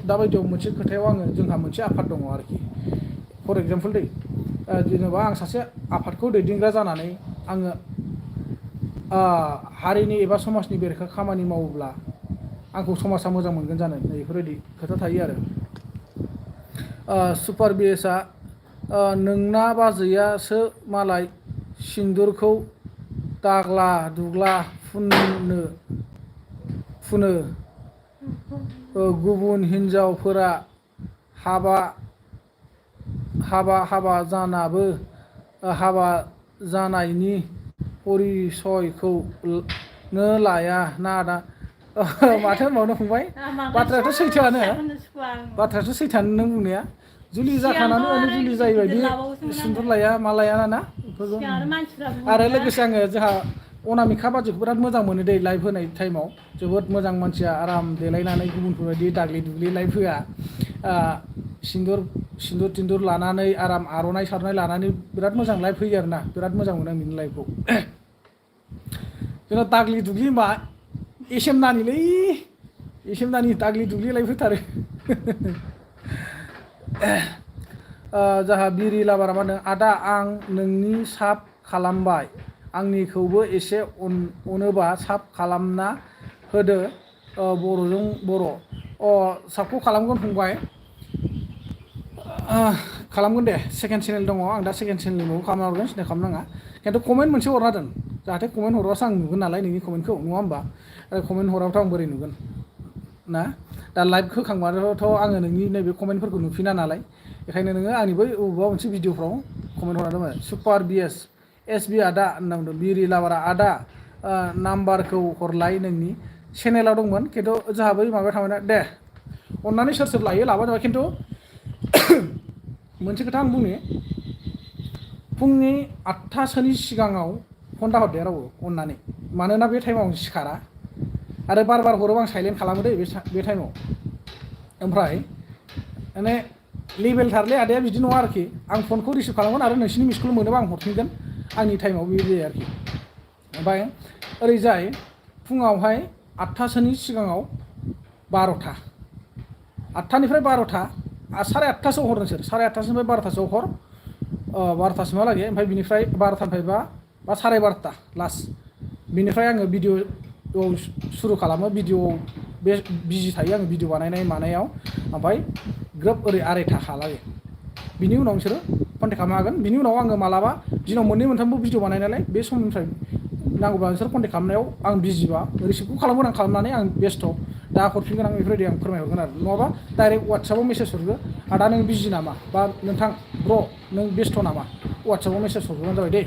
दाबायदियाव मोनसे खोथायाव आङो जोंहा मोनसे आफाद दङ आरोखि फर एग्जाम्पल दै जेनेबा आं सासे आफादखौ दैदेनग्रा जानानै आङो हारिनि एबा समाजनि बेरेखा खामानि मावोब्ला आंखौ समाजा मोजां मोनगोन जानो बेफोरबायदि खोथा थायो आरो सुपार बिएसआ नोंना बाजैयासो मालाय सिन्दुरखौ दाग्ला दुग्ला फुनो गुबुन हिन्जावफोरा हाबा जानाबो हाबा जानायनि परिसयखौनो लाया ना दा माथो होनबावनो फंबाय बाथ्रायाथ' सैथोआनो नों बुंनाया जुलि जाखानानै माने जुलि जायैबायदि सिन्दुर लाया मा लाया ना बेफोरखौ आरो लोगोसे आङो जोंहा अनामिका बाजैखौ बिराद मोजां मोनो दै लाइभ होनाय टाइमाव जोबोद मोजां मानसिया आराम देलायनानै गुबुनफोरबायदि दाग्लि दुग्लि लाइभ होआ सिन्दुर तिन्दुर लानानै आराम आर'नाइ सारनाय लानानै बिराद मोजां लाइभ होयो आरोना बिराद मोजां मोनो आं बिनि लाइभखौ जोंना दाग्लि दुग्लि होनबा एसेमनानि दाग्लि दुग्लि लाइभ होथारो जाहा बिरि लाबारा मा होनो आदा आं नोंनि साब खालामबाय आंनिखौबो एसे अनोबा साब खालामना होदो बर'जों बर' साबखौ खालामगोन फंबाय खालामगोन दे सेकेन्ड चेनेल दङ आं दा सेकेन्ड चेनेलनि माबा खालामना हरगोन सिन्था खालामनाङा खिन्थु कमेन्ट मोनसे हरना दोन जाहाथे कमेन्ट हरबासो आं नुगोन नालाय नोंनि कमेन्टखौ नङा होमबा आरो कमेन्ट हराबाथ' आं बोरै नुगोन ना दा लाइभ होखांबाथ' आङो नोंनि नैबे कमेन्टफोरखौ नुफिना नालाय बेखायनो नोङो आंनि बै बबेबा मोनसे भिडिअफ्राव कमेन्ट हरना दोन सुपार बिएस एसबि आदा होनना बुंदों बिरि लाबारा आदा नाम्बारखौ हरलाय नोंनि चेनेलाव दंमोन खिन्थु जोंहा बै माबायाव थांबाय दे अननानै सोर सोर लायो लाबानो जाबाय खिन्थु मोनसे खोथा आं बुंनि फुंनि 8टासोनि सिगाङाव फन दाहरदे रावबो अननानै मानोना बे टाइमाव आं सिखारा आरो बार हरोबा आं साइलेन्ट खालामो दै बे टाइमाव ओमफ्राय माने लेभेलथारलै आदाया बिदि नङा आरोखि आं फनखौ रिसिभ खालामगोन आरो नोंसिनि मिसकल मोनोबा आं हरफिनगोन आंनि टाइमाव बेबायदि आरोखि ओमफ्राय ओरैजाय फुङावहाय 8टासोनि सिगाङाव 12टा 8टानिफ्राय 12टा 8:30 हर नोंसोर 8:30निफ्राय 12टासोआव हर 12टासिमहालागै ओमफ्राय बिनिफ्राय 12टानिफ्राय बा 12:30 लास्ट बिनिफ्राय आङो भिडिअ सुरु खालामो भिडिअ बे बिजि थायो आङो भिडिअ बानायनाय मानायाव ओमफ्राय ग्रोब ओरै 2:30हालागै बिनि उनाव नोंसोरो कन्टेक्ट खालामनो हागोन बिनि उनाव आङो मालाबा दिनाव मोननै मोनथामबो भिडिअ बानाय नालाय बे समनिफ्राय नांगौब्ला नोंसोर कन्टेक्ट खालामनायाव आं बिजिबा रिसिभखौ खालामगोन आं खालामनानै आं बेस्थ' दा हरफिनगोन आं बेफोरबायदि आं फोरमायहरगोन आरो नङाबा डाइरेक्ट वाट्सएपाव मेसेज हरगो आदा नों बिजि नामा बा नोंथां ब्र' नों बेस्थ' नामा वाट्सएपाव मेसेज हरबानो जाबाय दे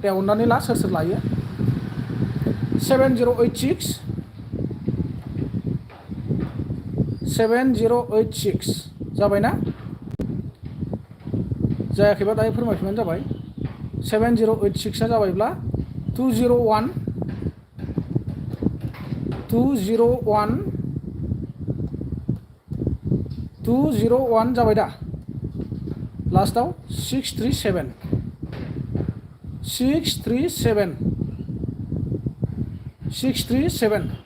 दे अननानै ला सोर सोर लायो 7086 जाबाय ना जायाखैबा दायो फोरमायफिनबानो जाबाय 7086 जाबायब्ला 201 जाबाय दा लास्टआव 637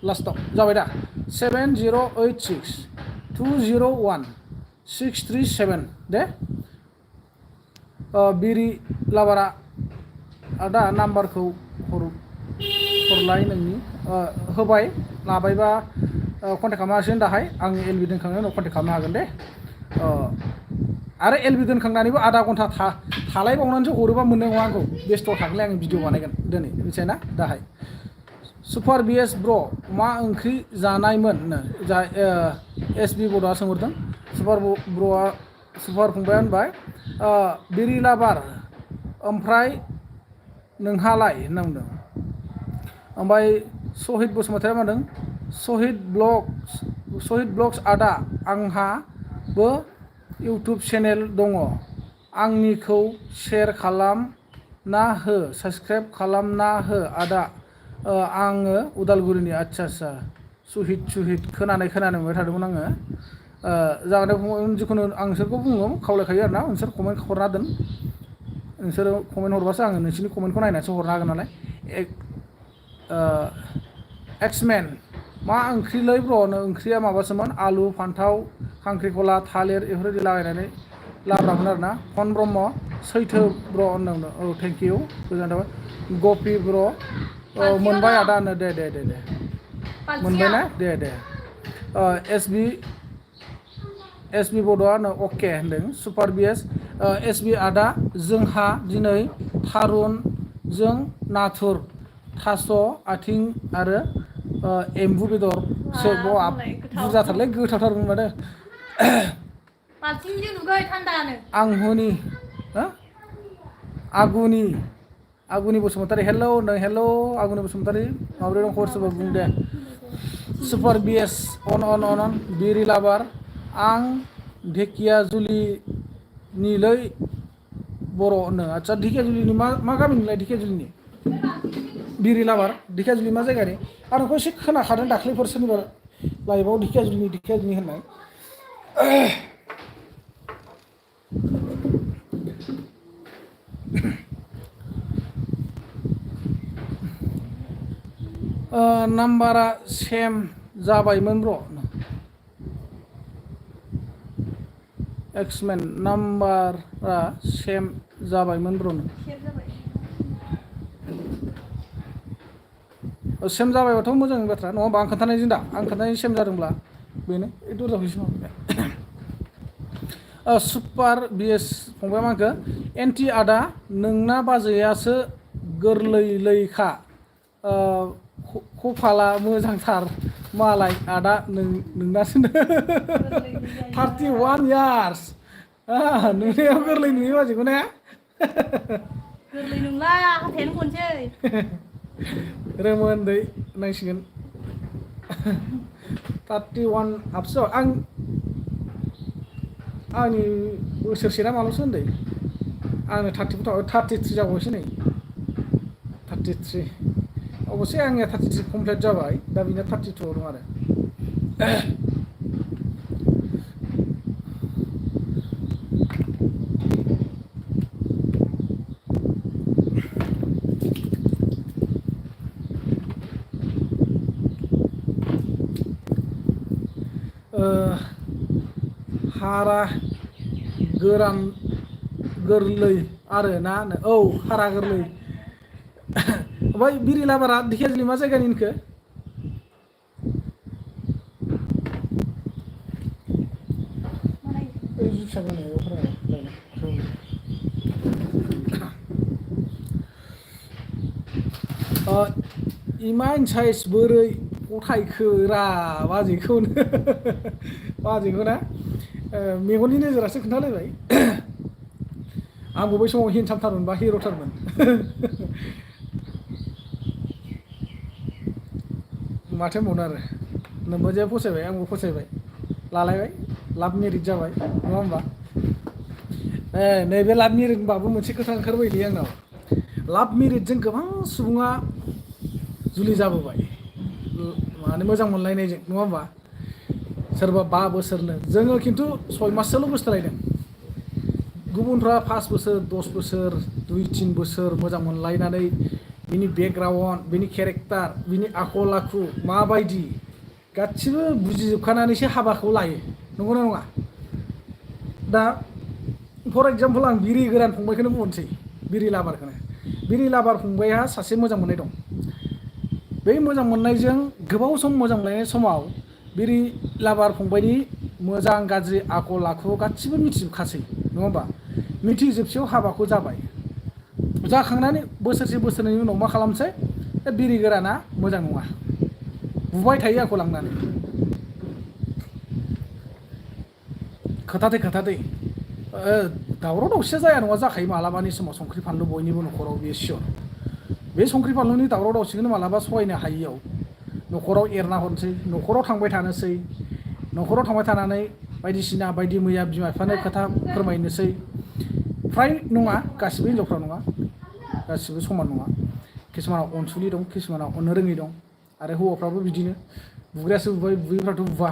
लास्टआव जाबाय दा 7086 201 637 दे बिरि लाबारा आदा नाम्बारखौ हरलाय नोंनि होबाय लाबायबा कन्टेक्ट खालामनो हासिगोन दाहाय आं एलबि दोनखांनायनि उनाव कन्टेक्ट खालामनो हागोन दे आरो एलबि दोनखांनानैबो आधा घन्टा थालायबावनानैसो हरोबा मोननाय नङा आंखौ बेस्थ' थागोनलाय आं भिडिअ बानायगोन दिनै मिथिबाय ना दाहाय सुपार बिएस ब्र मा ओंख्रि जानायमोन जा एसबि बड'आ सोंहरदों सुपार फंबाया होनबाय बिरि लाबार ओमफ्राय नोंहालाय होनना बुंदों ओमफ्राय सहिद बसुमतारिया मा होनदों सहिद ब्लग्स आदा आंहाबो इउटुब चेनेल दङ आंनिखौ शेयार खालामना हो साबस्क्राइब खालामना हो आदा आङो उदालगुरिनि आदसा सुहिद खोनानो मोनबाय थादोंमोन आङो जागोन जिखुनु आं नोंसोरखौ बुङो खावलायखायो आरोना नोंसोर कमेन्ट हरना दोन नोंसोरो कमेन्ट हरबासो आङो नोंसोरनि कमेन्टखौ नायनानैसो हरनो हागोन नालाय एक्समेन मा ओंख्रिलै ब्र' ओंख्रिया माबासोमोन आलु फान्थाव खांख्रिखला थालिर बेफोरबायदि लागायनानै लाब्रामोन आरोना फन ब्रह्म सैथो ब्र' होनदों औ थेंक इउ गोजोननाय थाबाय गपि ब्र' मोनबाय आदा होनो दे मोनबाय ना दे एसबि बड'आ अके होनदों सुपार बिएस एसबि आदा जोंहा दिनै थारुनजों नाथुर थास' आथिं आरो एम्बु बेदर बुरजाथारलै गोथावथारमोन माथो आंहुनि आगुनि बसुमतारी हेल' हेल' आगुनि बसुमतारी माबोरै दं खबर सबर बुं दे सुपार बिएस अन बिरि लाबार आं ढेकियाजुलिनिलै बर' होनो आदसा ढेकियाजुलिनि मा गामिनिलाय ढेकियाजुलिनि बिरि लाबार ढेकियाजुलि मा जायगानि आं नोंखौ एसे खोनाखादों दाख्लैफोर सोरनिबा लाइभआव ढेकियाजुलिनि होननाय नाम्बारा सेम जाबायमोन ब्र' एक्समेन नाम्बारा सेम जाबायमोन ब्र' सेम जाबायबाथ' मोजांनि बाथ्रा नङा होमबा आं खोन्थानायजों दा आं खोन्थानाय सेम जादोंब्ला बेनो दरजाखौ एसे सुपार बिएस फंबाय मा होनखो एन्टि आदा नोंना बाजैयासो गोरलैलैखा खफाला मोजांथार मालाय आदा नोंनासो 31 यार्स नुनायाव गोरलै नुयो बाजैखौ ने गोरलै नंला हाथायानो खनसै रोमोन्दै नांसिगोन 31 हाबसो आंनि बोसोरसे ना माल'सो होनदों आंनो 33 जाबावसै नै 33 अबसे आंनिया 33 कमप्लिट जाबाय दा बिना 32 दं आरो हारा गोरलै आरो ना औ हारा गोरलै ओमफ्राय बिरि लाबारा ढेकियाजुलि मा जायगानि होनखो इमान साइज बोरै गथायखोरा बाजैखौनो बाजैखौ ना मेगननि नोजोरासो खोन्थालायबाय आंबो बै समाव हेन्डसामथारमोन बा हिर'थारमोन माथो होनबावनो आरो नोंबो फसायबाय आंबो फसायबाय लालायबाय लाभ मेरिज जाबाय नङा होमबा नैबे लाभ मेरिज होनबाबो मोनसे खोथा ओंखारबायलै आंनाव लाभ मेरिजजों गोबां सुबुङा जुलि जाबोबाय माने मोजां मोनलायनायजों नङा होमबा सोरबा 5 बोसोरनो जोङो खिन्थु 6 माससोल' गोसथोलायदों गुबुनफ्रा 5 बोसोर 10 बोसोर 2-3 बोसोर मोजां मोनलायनानै बिनि बेकग्राउन्ड बिनि केरेक्टार बिनि आखल आखु माबायदि गासिबो बुजिजोबखानानैसो हाबाखौ लायो नंगौना नङा दा फर एग्जाम्पल आं बिरि गोरान फंबायखौनो बुंनोसै बिरि लाबार फंबायहा सासे मोजां मोननाय दं बे मोजां मोननायजों गोबाव सम मोजां मोनलायनाय समाव बिरि लाबार फंबायनि मोजां गाज्रि आखल आखु गासिबो मिथिजोबखासै नङा होमबा मिथिजोबसेयाव हाबाखौ जाबाय जाखांनानै बोसोरसे बोसोरनैनि उनाव मा खालामसै बिरि गोराना मोजां नङा बुबाय थायो आंखौ लांनानै खोथादै दावराव दावसिया जाया नङा जाखायो मालाबानि समाव संख्रि फानलु बयनिबो न'खराव बेयो सियर बे संख्रि फानलुनि दावराव दावसिखौनो मालाबा सहायनो हायियाव न'खराव एरना हरनोसै न'खराव थांबाय थानोसै न'खराव थांबाय थानानै बायदिसिना बायदि मैया बिमा बिफानो खोथा फोरमायनोसै फ्राय नङा गासिबो हिनजावफ्रा नङा गासिबो समान नङा किसुमानाव अनसुलि दं किसुमानाव अननो रोङि दं आरो हौवाफ्राबो बिदिनो बुग्रायासो बुबाय बुयैफ्राथ' बुवा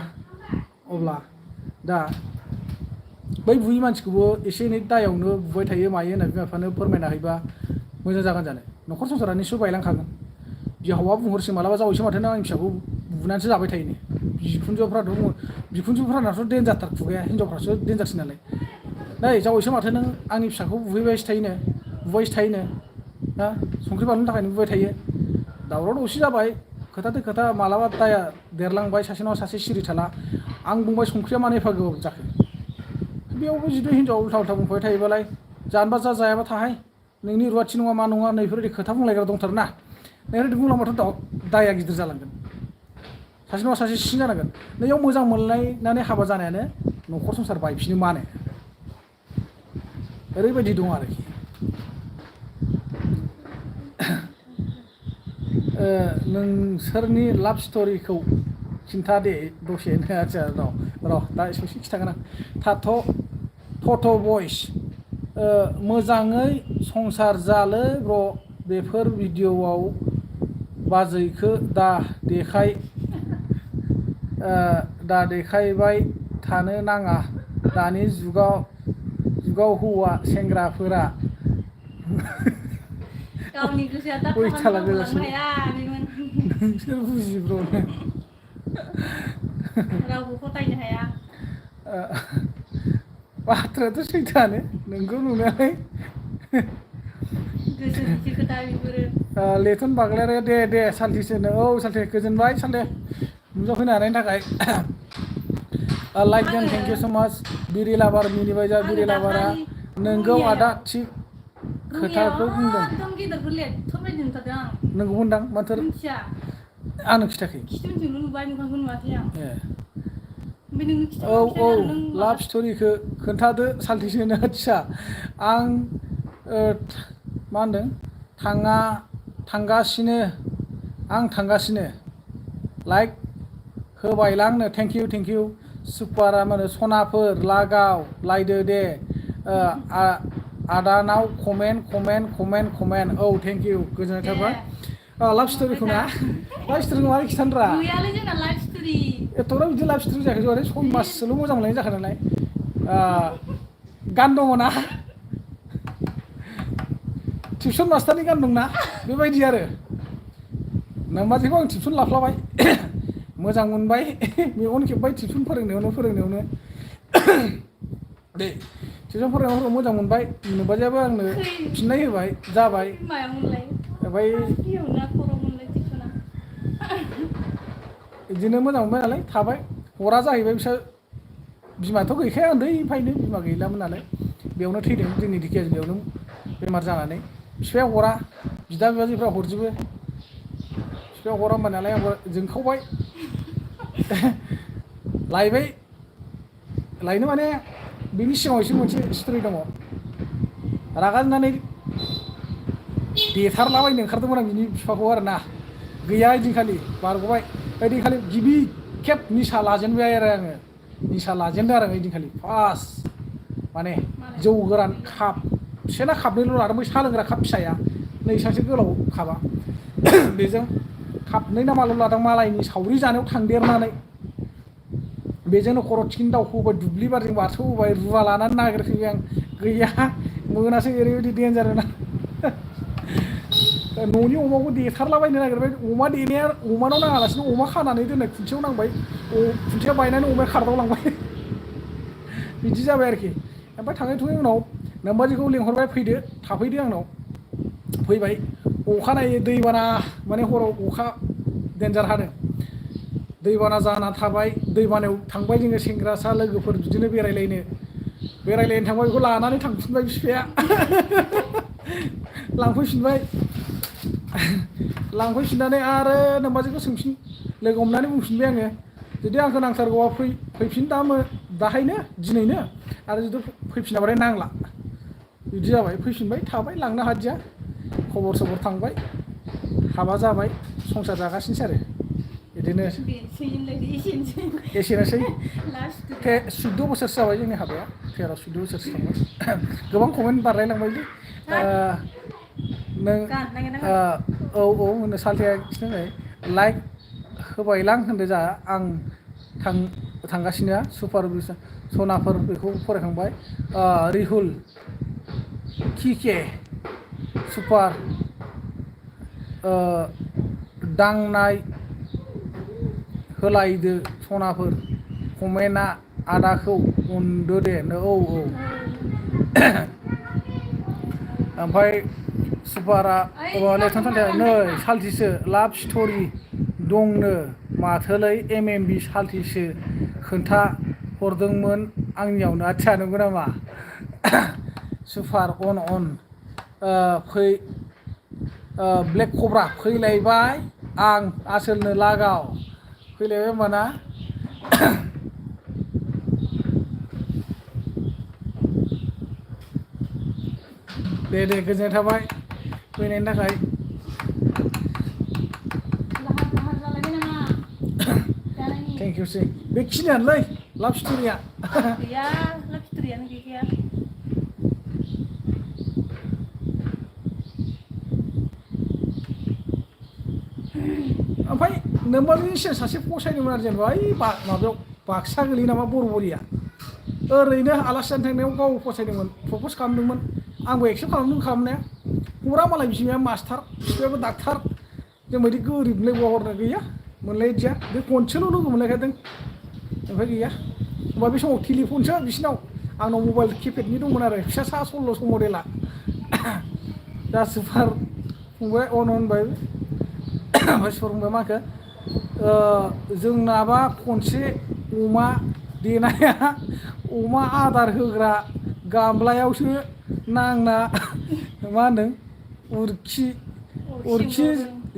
अब्ला दा बै बुयै मानसिखौबो एसे एनै दायावनो बुबाय थायो मायो होनना बिमा बिफानो फोरमायना हैबा मोजां जागोन जानो न'खर संसारा निस्सय बायलांखागोन बिहावा बुंहरसै मालाबा जावैसो माथो नों आंनि फिसाखौ बुनानैसो जाबाय थायो बिखुनजोफ्रानाथ' देन्जारथार खुगाया हिनजावफ्रासो देन्जारसिन नालाय नै जावैसो माथो नों आंनि फिसाखौ बुबायसो थायोनो ना संख्रि बानलुनि थाखायनो बुबाय थायो दावराव दावसि जाबाय खोथा मालाबा दाया देरलांबाय सासे नङा सासे सिरि थाला आं बुंबाय संख्रिया मानो एफा गोबाब जाखो बेयावबो जुदि हिनजाव उल्था बुंबाय थायोबालाय जानोबा जायाबा थाहाय नोंनि रुवाथि नङा मा नङा नैफोरबायदि खोथा बुंलायग्रा दंथारो ना नैफोरबायदि बुंलांबाथ' दाया गिदिर जालांगोन सासे नङा सासे सिं जानांगोन नैयाव मोजां मोनलायनानै हाबा जानायानो न'खर संसार बायफिनो मानो ओरैबायदि दं आरोखि नोंसोरनि लाभ स्ट'रिखौ खिन्था दे दसे आচ্ছা र' दा ससे खिथागोन आं थथ' बयस मोजाङै संसार जालो ब्र' बेफोर भिडिअ'आव बाजैखो दा देखायबाय थानो नाङा दानि जुगाव हौवा सेंग्राफोरा गावनि गोसोआ दा खालामनो हाया बेमोन नोंसोर बुजिब्र'नो रावबो फोथायनो हाया बाथ्रायाथ' सैथोआनो नोंगौ नुनानै गोसोनि खोथा बेफोरो लेथन बाग्लायारि दे साल्थिसोनो औ साल्थे गोजोनबाय साल्थे नुजाफैनो हानायनि थाखाय लाइक एन्ड थेंक इउ सो माच बिरि लाबार मिनिबाय जा बिरि लाबारा नोंगौ आदा थिग खोथाखौ बुंदों एकदम गिदिरखौ लेथ'बायदि नुथारदों आं नोंगौ होनदां माथो मिथिया आंनो खिथाखै खिथुनिथिंल' नुबाय मोखांखौ नुवाखै आं औ लाभ स्ट'रिखौ खोन्थादो साल्थिसोनो आच्ছা आं मा होनदों थांगासिनो लाइक होबायलांनो थेंक इउ सुपारा मा होनो सनाफोर लायदो दे आदानाव कमेन्ट औ थेंक इउ गोजोननाय थाबाय लाभ स्ट'रिखौ ना लाभ स्ट'रिखौ मारै खिथानोरा गैयालै जोंना लाइफ स्ट'रि एथ'ग्राब बिदि लाभ स्ट'रि जायाखै जोंहा 6 माससोल' मोजां मोनलायनाय जाखा नालाय गान दङ ना टिउसन मास्टारनि गान दंना बेबायदि आरो नोंमाजिखौ आं टिउसन लाफ्लाबाय मोजां मोनबाय मेगन खेबबाय टिउसन फोरोंनायावनो दे टिउसन फोरोंनायाव मोजां मोनबाय नोंबाजियाबो आंनो फिननाय होबाय जाबाय ओमफ्राय बिदिनो मोजां मोनबाय नालाय थाबाय हरा जाहैबाय बिसोर बिमाथ' गैखाया उन्दैनिफ्रायनो बिमा गैलामोन नालाय बेयावनो थैदों जोंनि धिकियाजुलियावनो बेमार जानानै बिफाया हरा बिदा बिबाजैफ्रा हरजोबो बिफाया हरा होमबा नालाय आंबो जोंखावबाय लायबाय लायनो माने बिनि सिगाङाव एसे मोनसे स्ट'रि दङ रागा जोंनानै देथारलाबायनो ओंखारदोंमोन आं बिनि बिफाखौ आरो ना गैया ओइदिनखालि बारग'बाय ओइदिनखालि गिबि खेब निसा लाजेनबाय आरो आङो निसा लाजेनदों आरो ओइदिनखालि फार्स्ट माने जौ गोरान खापसे ना खापनैल' लादों बै साहा लोंग्रा काप फिसाया नै एसेबांसो गोलाव कापा बेजों कापनै ना माल' लादों मालायनि सावरि जानायाव थांदेरनानै बेजोंनो खर' थिखिनि दावखोबाय दुब्लि बारिजों बारस'बोबाय रुवा लानानै नागिरखैबाय आं गैया मोनासै ओरैबायदि देन्जार ना न'नि अमाखौ देथारलाबायनो नागिरबाय अमा देनाया अमानाव नाङालासिनो अमा खानानै दोननाय खुन्थियाव नांबाय खुन्थिया बायनानै अमाया खारदावलांबाय बिदि जाबाय आरोखि ओमफ्राय थाङै थुङै उनाव नोमबाजैखौ लिंहरबाय फैदो थाफैदो आंनाव फैबाय अखानायै दैबाना माने हराव अखा देन्जार हादों दैबाना जाना थाबाय दैबानायाव थांबाय जोङो सेंग्रासा लोगोफोर बिदिनो बेरायलायनो थांबाय बेखौ लानानै थांफिनबाय बिफाया लांफैफिननानै आरो नोमबाजैखौ लोगो हमनानै बुंफिनबाय आङो जुदि आंखौ नांथारगौबा फैफिन दाहायनो दिनैनो आरो जुदि फैफिनाबाथाय नांला बिदि जाबाय फैफिनबाय थाबाय लांनो हादिया खबर सबर थांबाय हाबा जाबाय संसार जागासिनोसै आरो बिदिनो एसेनोसै 14 बोसोरसो जाबाय जोंनि हाबाया 13-14 बोसोरसो थांबाय गोबां कमेन्ट बारलायलांबायलै नों औ होनो सालथाया खिन्थाबाय लाइक होबायलां होनदो जा आं थांगासिनो सुपार सनाफोर बेखौ फरायखांबाय रिहुल किके सुपार दांनाय होलायदो सनाफोर कमेन्टआ आदाखौ अनदो दे औ ओमफ्राय सुपारा लेथन सालथाया नै सालथिसो लाभ स्ट'रि दंनो माथोलै MMB सालथिसो खोन्था हरदोंमोन आंनियावनो आदसा नंगौ नामा सुपार अन फै ब्लेक कब्रा फैलायबाय आं आसोलनो लागाव फैलायबाय होमबाना दे गोजोननाय थाबाय फैनायनि थाखाय थेंक इउसै बेखिनियानोलै लाभ स्ट'रिया गैया लाभ स्ट'रियानो गैखाया ओमफ्राय नोमबाजैनि सिगां सासे फसायदोंमोन आरो जेनेबा ओइ माबायाव बाक्सा गोलैयो नामा बरबरिया ओरैनो आलासि जानो थांनायाव गाव फसायदोंमोन प्रप'ज खालामदोंमोन आंबो एक्सेप्ट खालामनाया हरा मालाय बिमाया मास्टार बिफायाबो डाक्टार जोंबायदि गोरिबलाय बहा हरनो गैया मोनलायदिया बे खनसेल' लोगो मोनलायखादों ओमफ्राय गैया होमबा बे समाव टेलिफनसो बिसिनाव आंनाव मबाइल किपेडनि दंमोन आरो फिसा सा 16 मडेला दा सुपार फंबाय अन होनबाय ओमफ्राय सुपार फंबाय मा होनखो जोंनाबा खनसे अमा देनाया अमा आदार होग्रा गामलायावसो नांना मा होनदों उरखि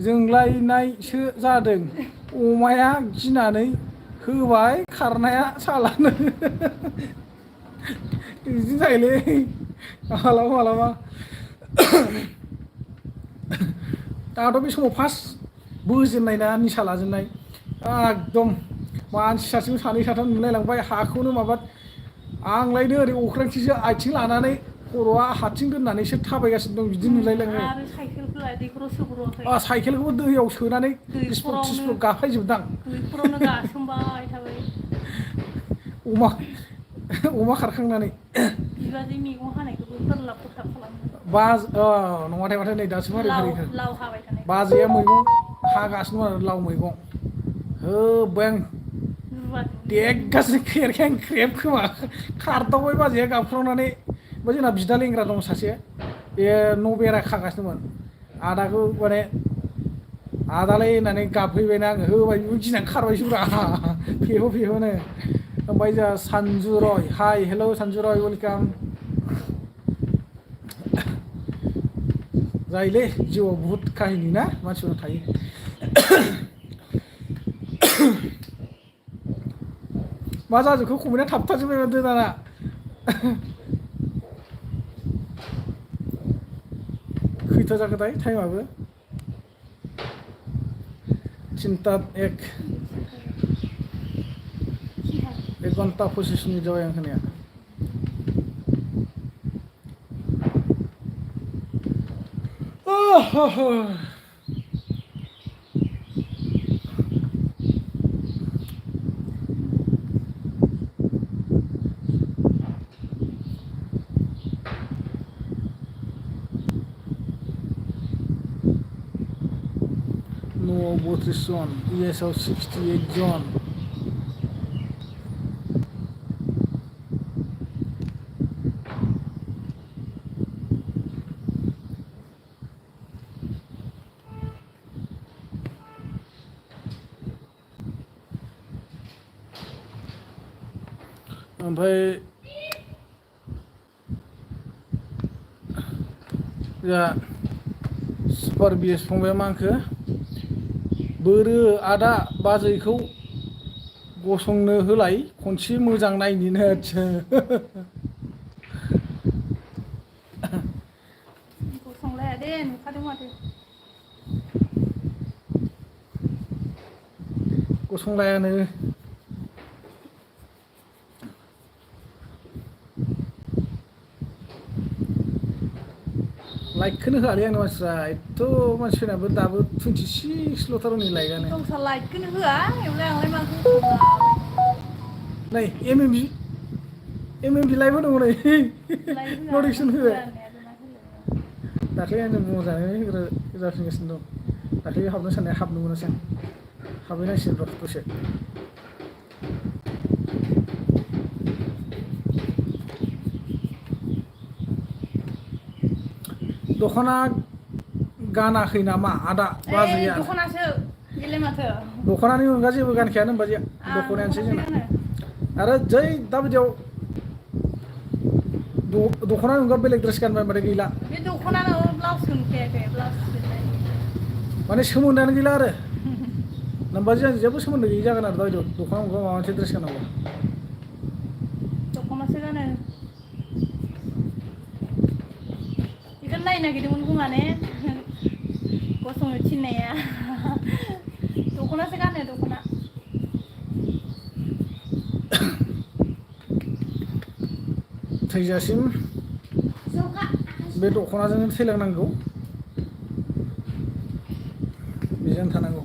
जोंलायनायसो जादों अमाया गिनानै होबाय खारनाया सालानो बिदि जायोलै मालाबा दाथ' बे समाव फार्स्ट बोजेननाय ना निसा लाजेननाय एकदम मानसि सासेखौ सानै साथाम नुलायलांबाय हाखौनो माबा आंलायनो ओरै अख्रांथिंसो आथिं लानानै खर'आ हाथिं दोननानैसो थाबायगासिनो दं बिदि नुलायलाङो आरो साइकेलखौलाय दैखराव सोग्रोआखै साइकेलखौबो दैयाव सोनानै टिसफ्लक गाफायजोबदां दैखरावनो गासोमबाय थाबाय अमा खारखांनानै बिबाजै मैगं हानायखौबो फोरलाब फोथाब खालामो नङाथाय माथो नै दासो मारै लाव हाबाय थानाय बाजैया मैगं हागासिनो आरो लाव मैगं होबाय आं देगासिनो खेरखें ख्रेब खोमा खारदावबाय बाजैया गाबख्रावनानै ओमफ्राय जोंना बिदा लेंग्रा दं सासे बे न' बेरा खागासिनोमोन आदाखौ माने आदालै होननानै गाबहैबायना आङो होबाय बेबो गिनानै खारबायसोब्रा फेहो फेहोनो ओमफ्राय जोंहा सानजु रय हाय हेल' सानजु रय वेलकाम जायोलै जिउआव बुहुत काहिनि ना मानसिफोर थायो मा जाजोबखो कमेन्टआ थाबथाजोब्बाय माथो दाना खैथा जाखोथाय टाइमाबो 3:01 1 घन्टा 25 मिनिट जाबाय आं होनाया न'आव 32 जन इएसआव 68 जन ओमफ्राय जा सुपार बिएस फंबाया मा होनखो बोरो आदा बाजैखौ गसंनो होलाय खनसे मोजां नायनिनो आच्छा गसंलाया दे नुखादों माथो गसंलायानो लाइकखौनो होआलै आंनि मानसिफ्रा एथ' मानसिफोरनाबो दाबो 26ल'थार नै लाइकआनो दंसा लाइकखौनो होआ एवलाय आंलाय माखौ नै एमएमबि लाइभबो दङ नै नटिफिकेसन होबाय दाख्लै आंजों मोजाङै जाफिनगासिनो दं दाख्लै हाबनो साननाया हाबनो मोनासै आं हाबहैनांसिगोन र' दसे दख'ना गानाखै नामा आदा बाजैया दख'नासो बेलाय माथो दख'नानि अनगा जेबो गानखायानो होनबा दख'नायानोसै जोंना आरो जै दाबायदियाव दख'नानि अनगा बेलेग ड्रेस गानबाय होनबाथाय गैला बे दख'नानो ब्लाउसखौ नुखायाखै ब्लाउस माने सोमोन्दोआनो गैला आरो नोमबाजै आंजों जेबो सोमोन्दो गैयि जागोन आरो दाबायदियाव दख'ना अनगा माबा मोनसे ड्रेस गानांगौ दख'नासो गानो बेखौनो नायनो नागिरदोंमोन खोमा ने गसंनो थिननाया दख'नासो गानो दख'ना थैजासिम बे दख'नाजोंनो थैलांनांगौ बेजों थानांगौ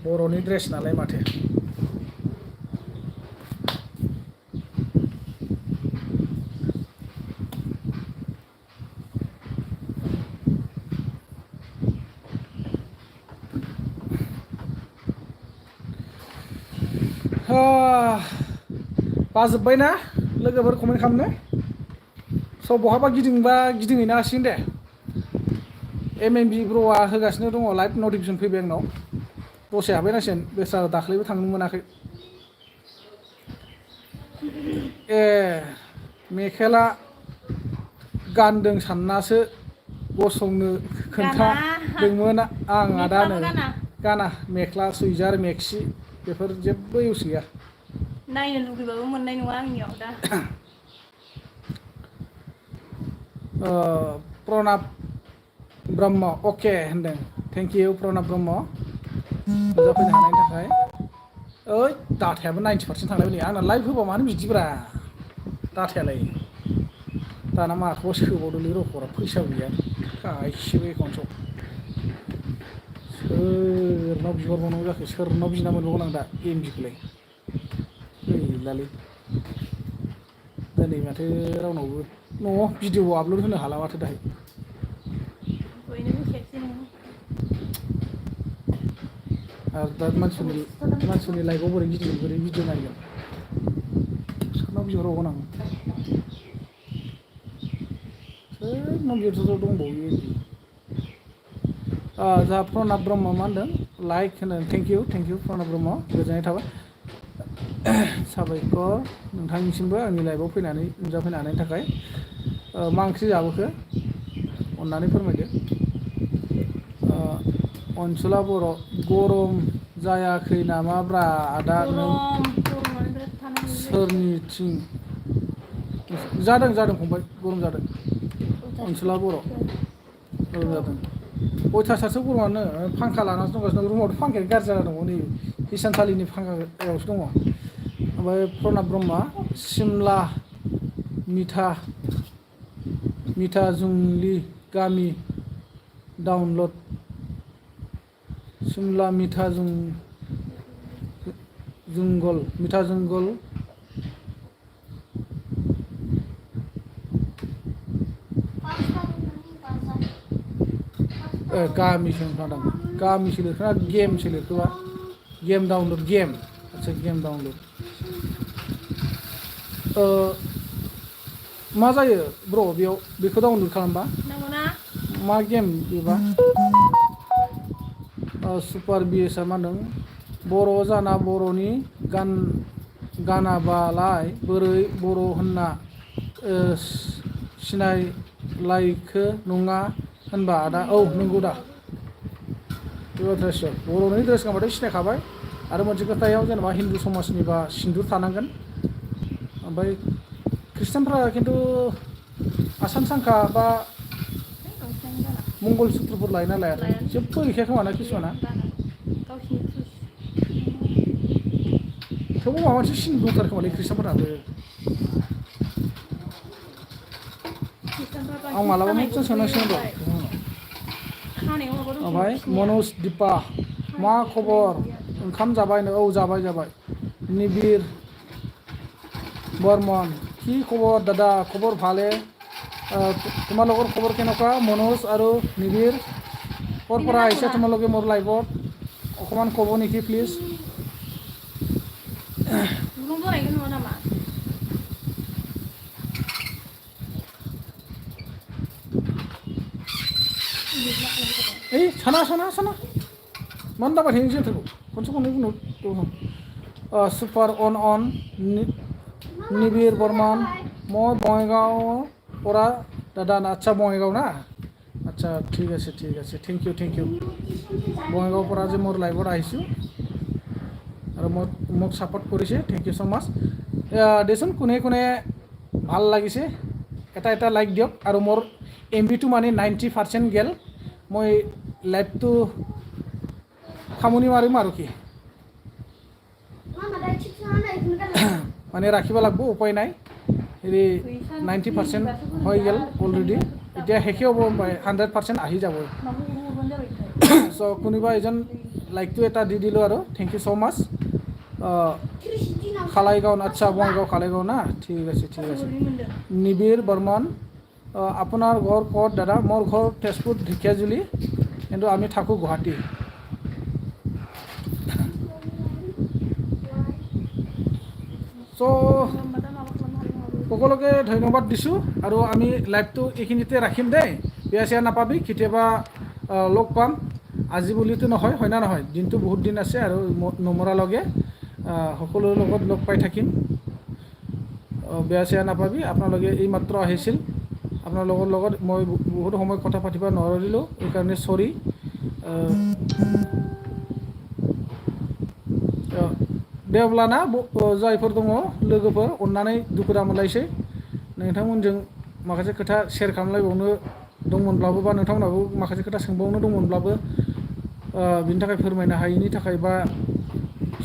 बर'नि ड्रेस नालाय माथो बाजोब्बायना लोगोफोर कमेन्ट खालामनो स' बहाबा गिदिंबा गिदिंहैनो हासिगोन दे एमएमबि ब्र'आ होगासिनो दङ लाइभ नटिफिकेसन फैबाय आंनाव दसे हाबहैनांसिगोन बेस्रा दाख्लैबो थांनो मोनाखै ए मेखेला गानदों साननासो गसंनो खोन्थादोंमोन आं आदानो गाना मेख्ला सुइजार मेक्सि बेफोर जेबो इउस गैया नायनो लुगैबाबो मोननाय नङा आंनियाव दा प्रणब ब्रह्म अके होनदों थेंक इउ प्रणब ब्रह्म नुजाफैनो हानायनि थाखाय ओइ डाटायाबो 90% थांलायबाय नै आंना लाइभ होबा मानो बिदिब्रा डाटायालाय दाना माखौबा सोबावदोंलै रखरा फैसा गैया गासिबो एकाउन्टआव सोरनाव बिहरबावनांगौ जाखो सोरनाव बिना मोनबावगोन आं दा एमबिखौलाय गैलालै दिनै माथो रावनावबो न'आव भिडिअ आपल'ड होनो हाला माथो दाहाय आरो दा मानसिफोरनि लाइफआव बोरै गिदिंगोन बोरै भिडिअ नायगोन सोरनाव बिहरबावगोन आं सोरनाव बिहरथ' दंबावो बिदि जोंहा प्रणब ब्रह्म मा होनदों लाइक होनो थेंक इउ प्रणब ब्रह्म गोजोननाय थाबाय साबायखर नोंथांनिसिमबो आंनि लाइफआव फैनानै नुजाफैनो हानायनि थाखाय मा ओंख्रि जाबोखो अननानै फोरमायदो। अनसुला बर' गरम जायाखै नामाब्रा आदा नों गरमानो बिराद थानो हायै सोरनिथिं जादों फंबाय गरम जादों अनसुला बर' गरम जादों अयथासारसो गरमानो फांखा लानासो दंगासिनो रुमावथ' फांखाया गाज्रि जाना दङ नै हिसानसालिनि फांखायावसो दङ। ओमफ्राय प्रनाब ब्रह्मआ सिमला मिथा जुंलि गामि डाउनलड सिमला मिथा जुंगल गामिसो होनफ्लांदों गामिसो लिरखोना गेमसो लिरखोबा गेम डाउनलड गेम आदसा गेम डाउनलड मा जायो ब्र' बेयाव बेखौ डाउनलड खालामबा नंगौना मा गेम बेबा सुपार बिएसआ मा होनदों बर' जाना बर'नि गानाबालाय बोरै बर' होनना सिनायलायखो नङा होनबा आदा औ नंगौ दा बे बाथ्रासो बर'नि ड्रेस गानबाथाय सिनायखाबाय आरो मोनसे खोथायाव जेनेबा हिन्दु समाजनिबा सिन्दुर थानांगोन ओमफ्राय ख्रिस्टानफ्रा खिन्थु आसान सांखा बा मंगल सुत्रफोर लायो ना लायाथाय जेबो गैखाया खोमा ना किसुमाना थेवबो माबा मोनसे सिन दंथारो खोमालै ख्रिस्टानफोराबो आं मालाबा मोजां सोंनांसिगोन र' ओमफ्राय मनज दिपा मा खबर ओंखाम जाबायनो औ जाबाय निबिर बर्मन কি খবৰ দাদা খবৰ ভালে তোমালোকৰ খবৰ কেনেকুৱা মনোজ আৰু নিবিৰ ক'ৰ পৰা আহিছে তোমালোকে মোৰ লাইভত অকণমান ক'ব নেকি প্লিজ এই সানা মান दाबाय थायो जोंखौ खनसे खननै बुंनो सुपार अन निबिर बर्मन মই বঙাইগাঁও পৰা দাদা আচ্ছা বঙাইগাঁও না আচ্ছা ঠিক আছে থেংক ইউ বঙাইগাঁৱৰ পৰা যে মোৰ লাইভত আহিছোঁ আৰু মোক ছাপোৰ্ট কৰিছে থেংক ইউ ছ' মাছ দেচোন কোনে ভাল লাগিছে এটা লাইক দিয়ক আৰু মোৰ MB টো মানে 90% গেল মই লাইভটো সামনি মাৰিম আৰু কি মানে ৰাখিব লাগিব উপায় নাই হেৰি 90% হৈ গ'ল অলৰেডি এতিয়া শেষে হ'ব 100% আহি যাব চ' কোনোবা এজন লাইকটো এটা দি দিলোঁ আৰু থেংক ইউ ছ' মাছ খালাইগাঁও আচ্ছা বঙাইগাঁও খালাইগাঁও না ঠিক আছে নিবিৰ বৰ্মন আপোনাৰ ঘৰ ক'ত দাদা মোৰ ঘৰ তেজপুৰ ঢেকীয়াজুলি কিন্তু আমি থাকোঁ গুৱাহাটী চ' সকলোকে ধন্যবাদ দিছোঁ আৰু আমি লাইভটো এইখিনিতে ৰাখিম দেই বেয়া চেয়া নাপাবি কেতিয়াবা লগ পাম আজি বুলিতো নহয় হয় না নহয় দিনটো বহুত দিন আছে আৰু নমৰালৈকে সকলোৰে লগত লগ পাই থাকিম বেয়া চেয়া নাপাবি আপোনালোকে এইমাত্ৰ আহিছিল আপোনালোকৰ লগত মই বহুত সময় কথা পাতিব নোৱাৰিলোঁ এইকাৰণে চৰি दे अब्लाना जायफोर दङ लोगोफोर अननानै दुखु दामोनलायसै नोंथांमोनजों माखासे खोथा शेयार खालामलायबावनो दंमोनब्लाबो बा नोंथांमोनाबो माखासे खोथा सोंबावनो दंमोनब्लाबो बिनि थाखाय फोरमायनो हायैनि थाखाय बा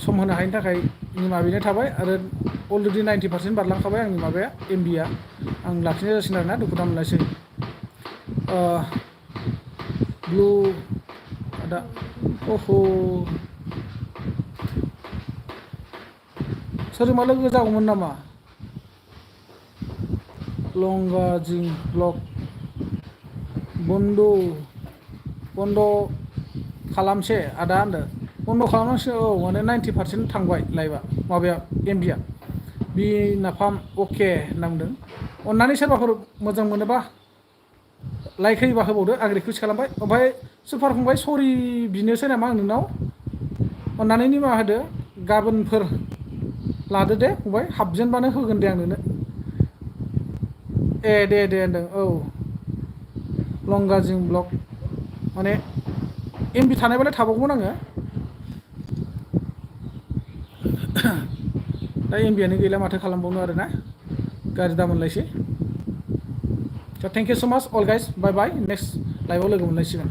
सम होनो हायैनि थाखाय निमाहा बिनाय थाबाय आरो अलरेडि 90% बारलांखाबाय आंनि माबाया MB-आ आं लाखिनाय जासिगोन आरोना दुखु दामोनलायसै ब्लु आदा ओहो सोरजोंबा लोगो जागौमोन नामा लंगाजिं ब्लग बन्द खालामसे आदा होनदों बन्द खालामनांसो औ माने 90% थांबाय लाइभआ माबाया MB-आ बि नाफाम अके नांदों अननानै सोरबाफोर मोजां मोनोबा लाइक होयोबा होबावदो आं रिकुवेस्ट खालामबाय ओमफ्राय सुपार फंबाय सरि बिनोसै नामा आं नोंनाव अननानै निमाहा होदो गाबोनफोर लादो दे फंबाय हाबजेनबानो होगोन दे आं नोंनो दे होनदों औ लंगाजिं ब्लग माने एमबि थानायबालाय थाबावगौमोन आङो दा एमबियानो गैला माथो खालामबावनो आरो ना गाज्रि दा मोनलायसै स' थेंक इउ स' माच अल गाइस बाय बाय नेक्स्ट लाइभआव लोगो मोनलायसिगोन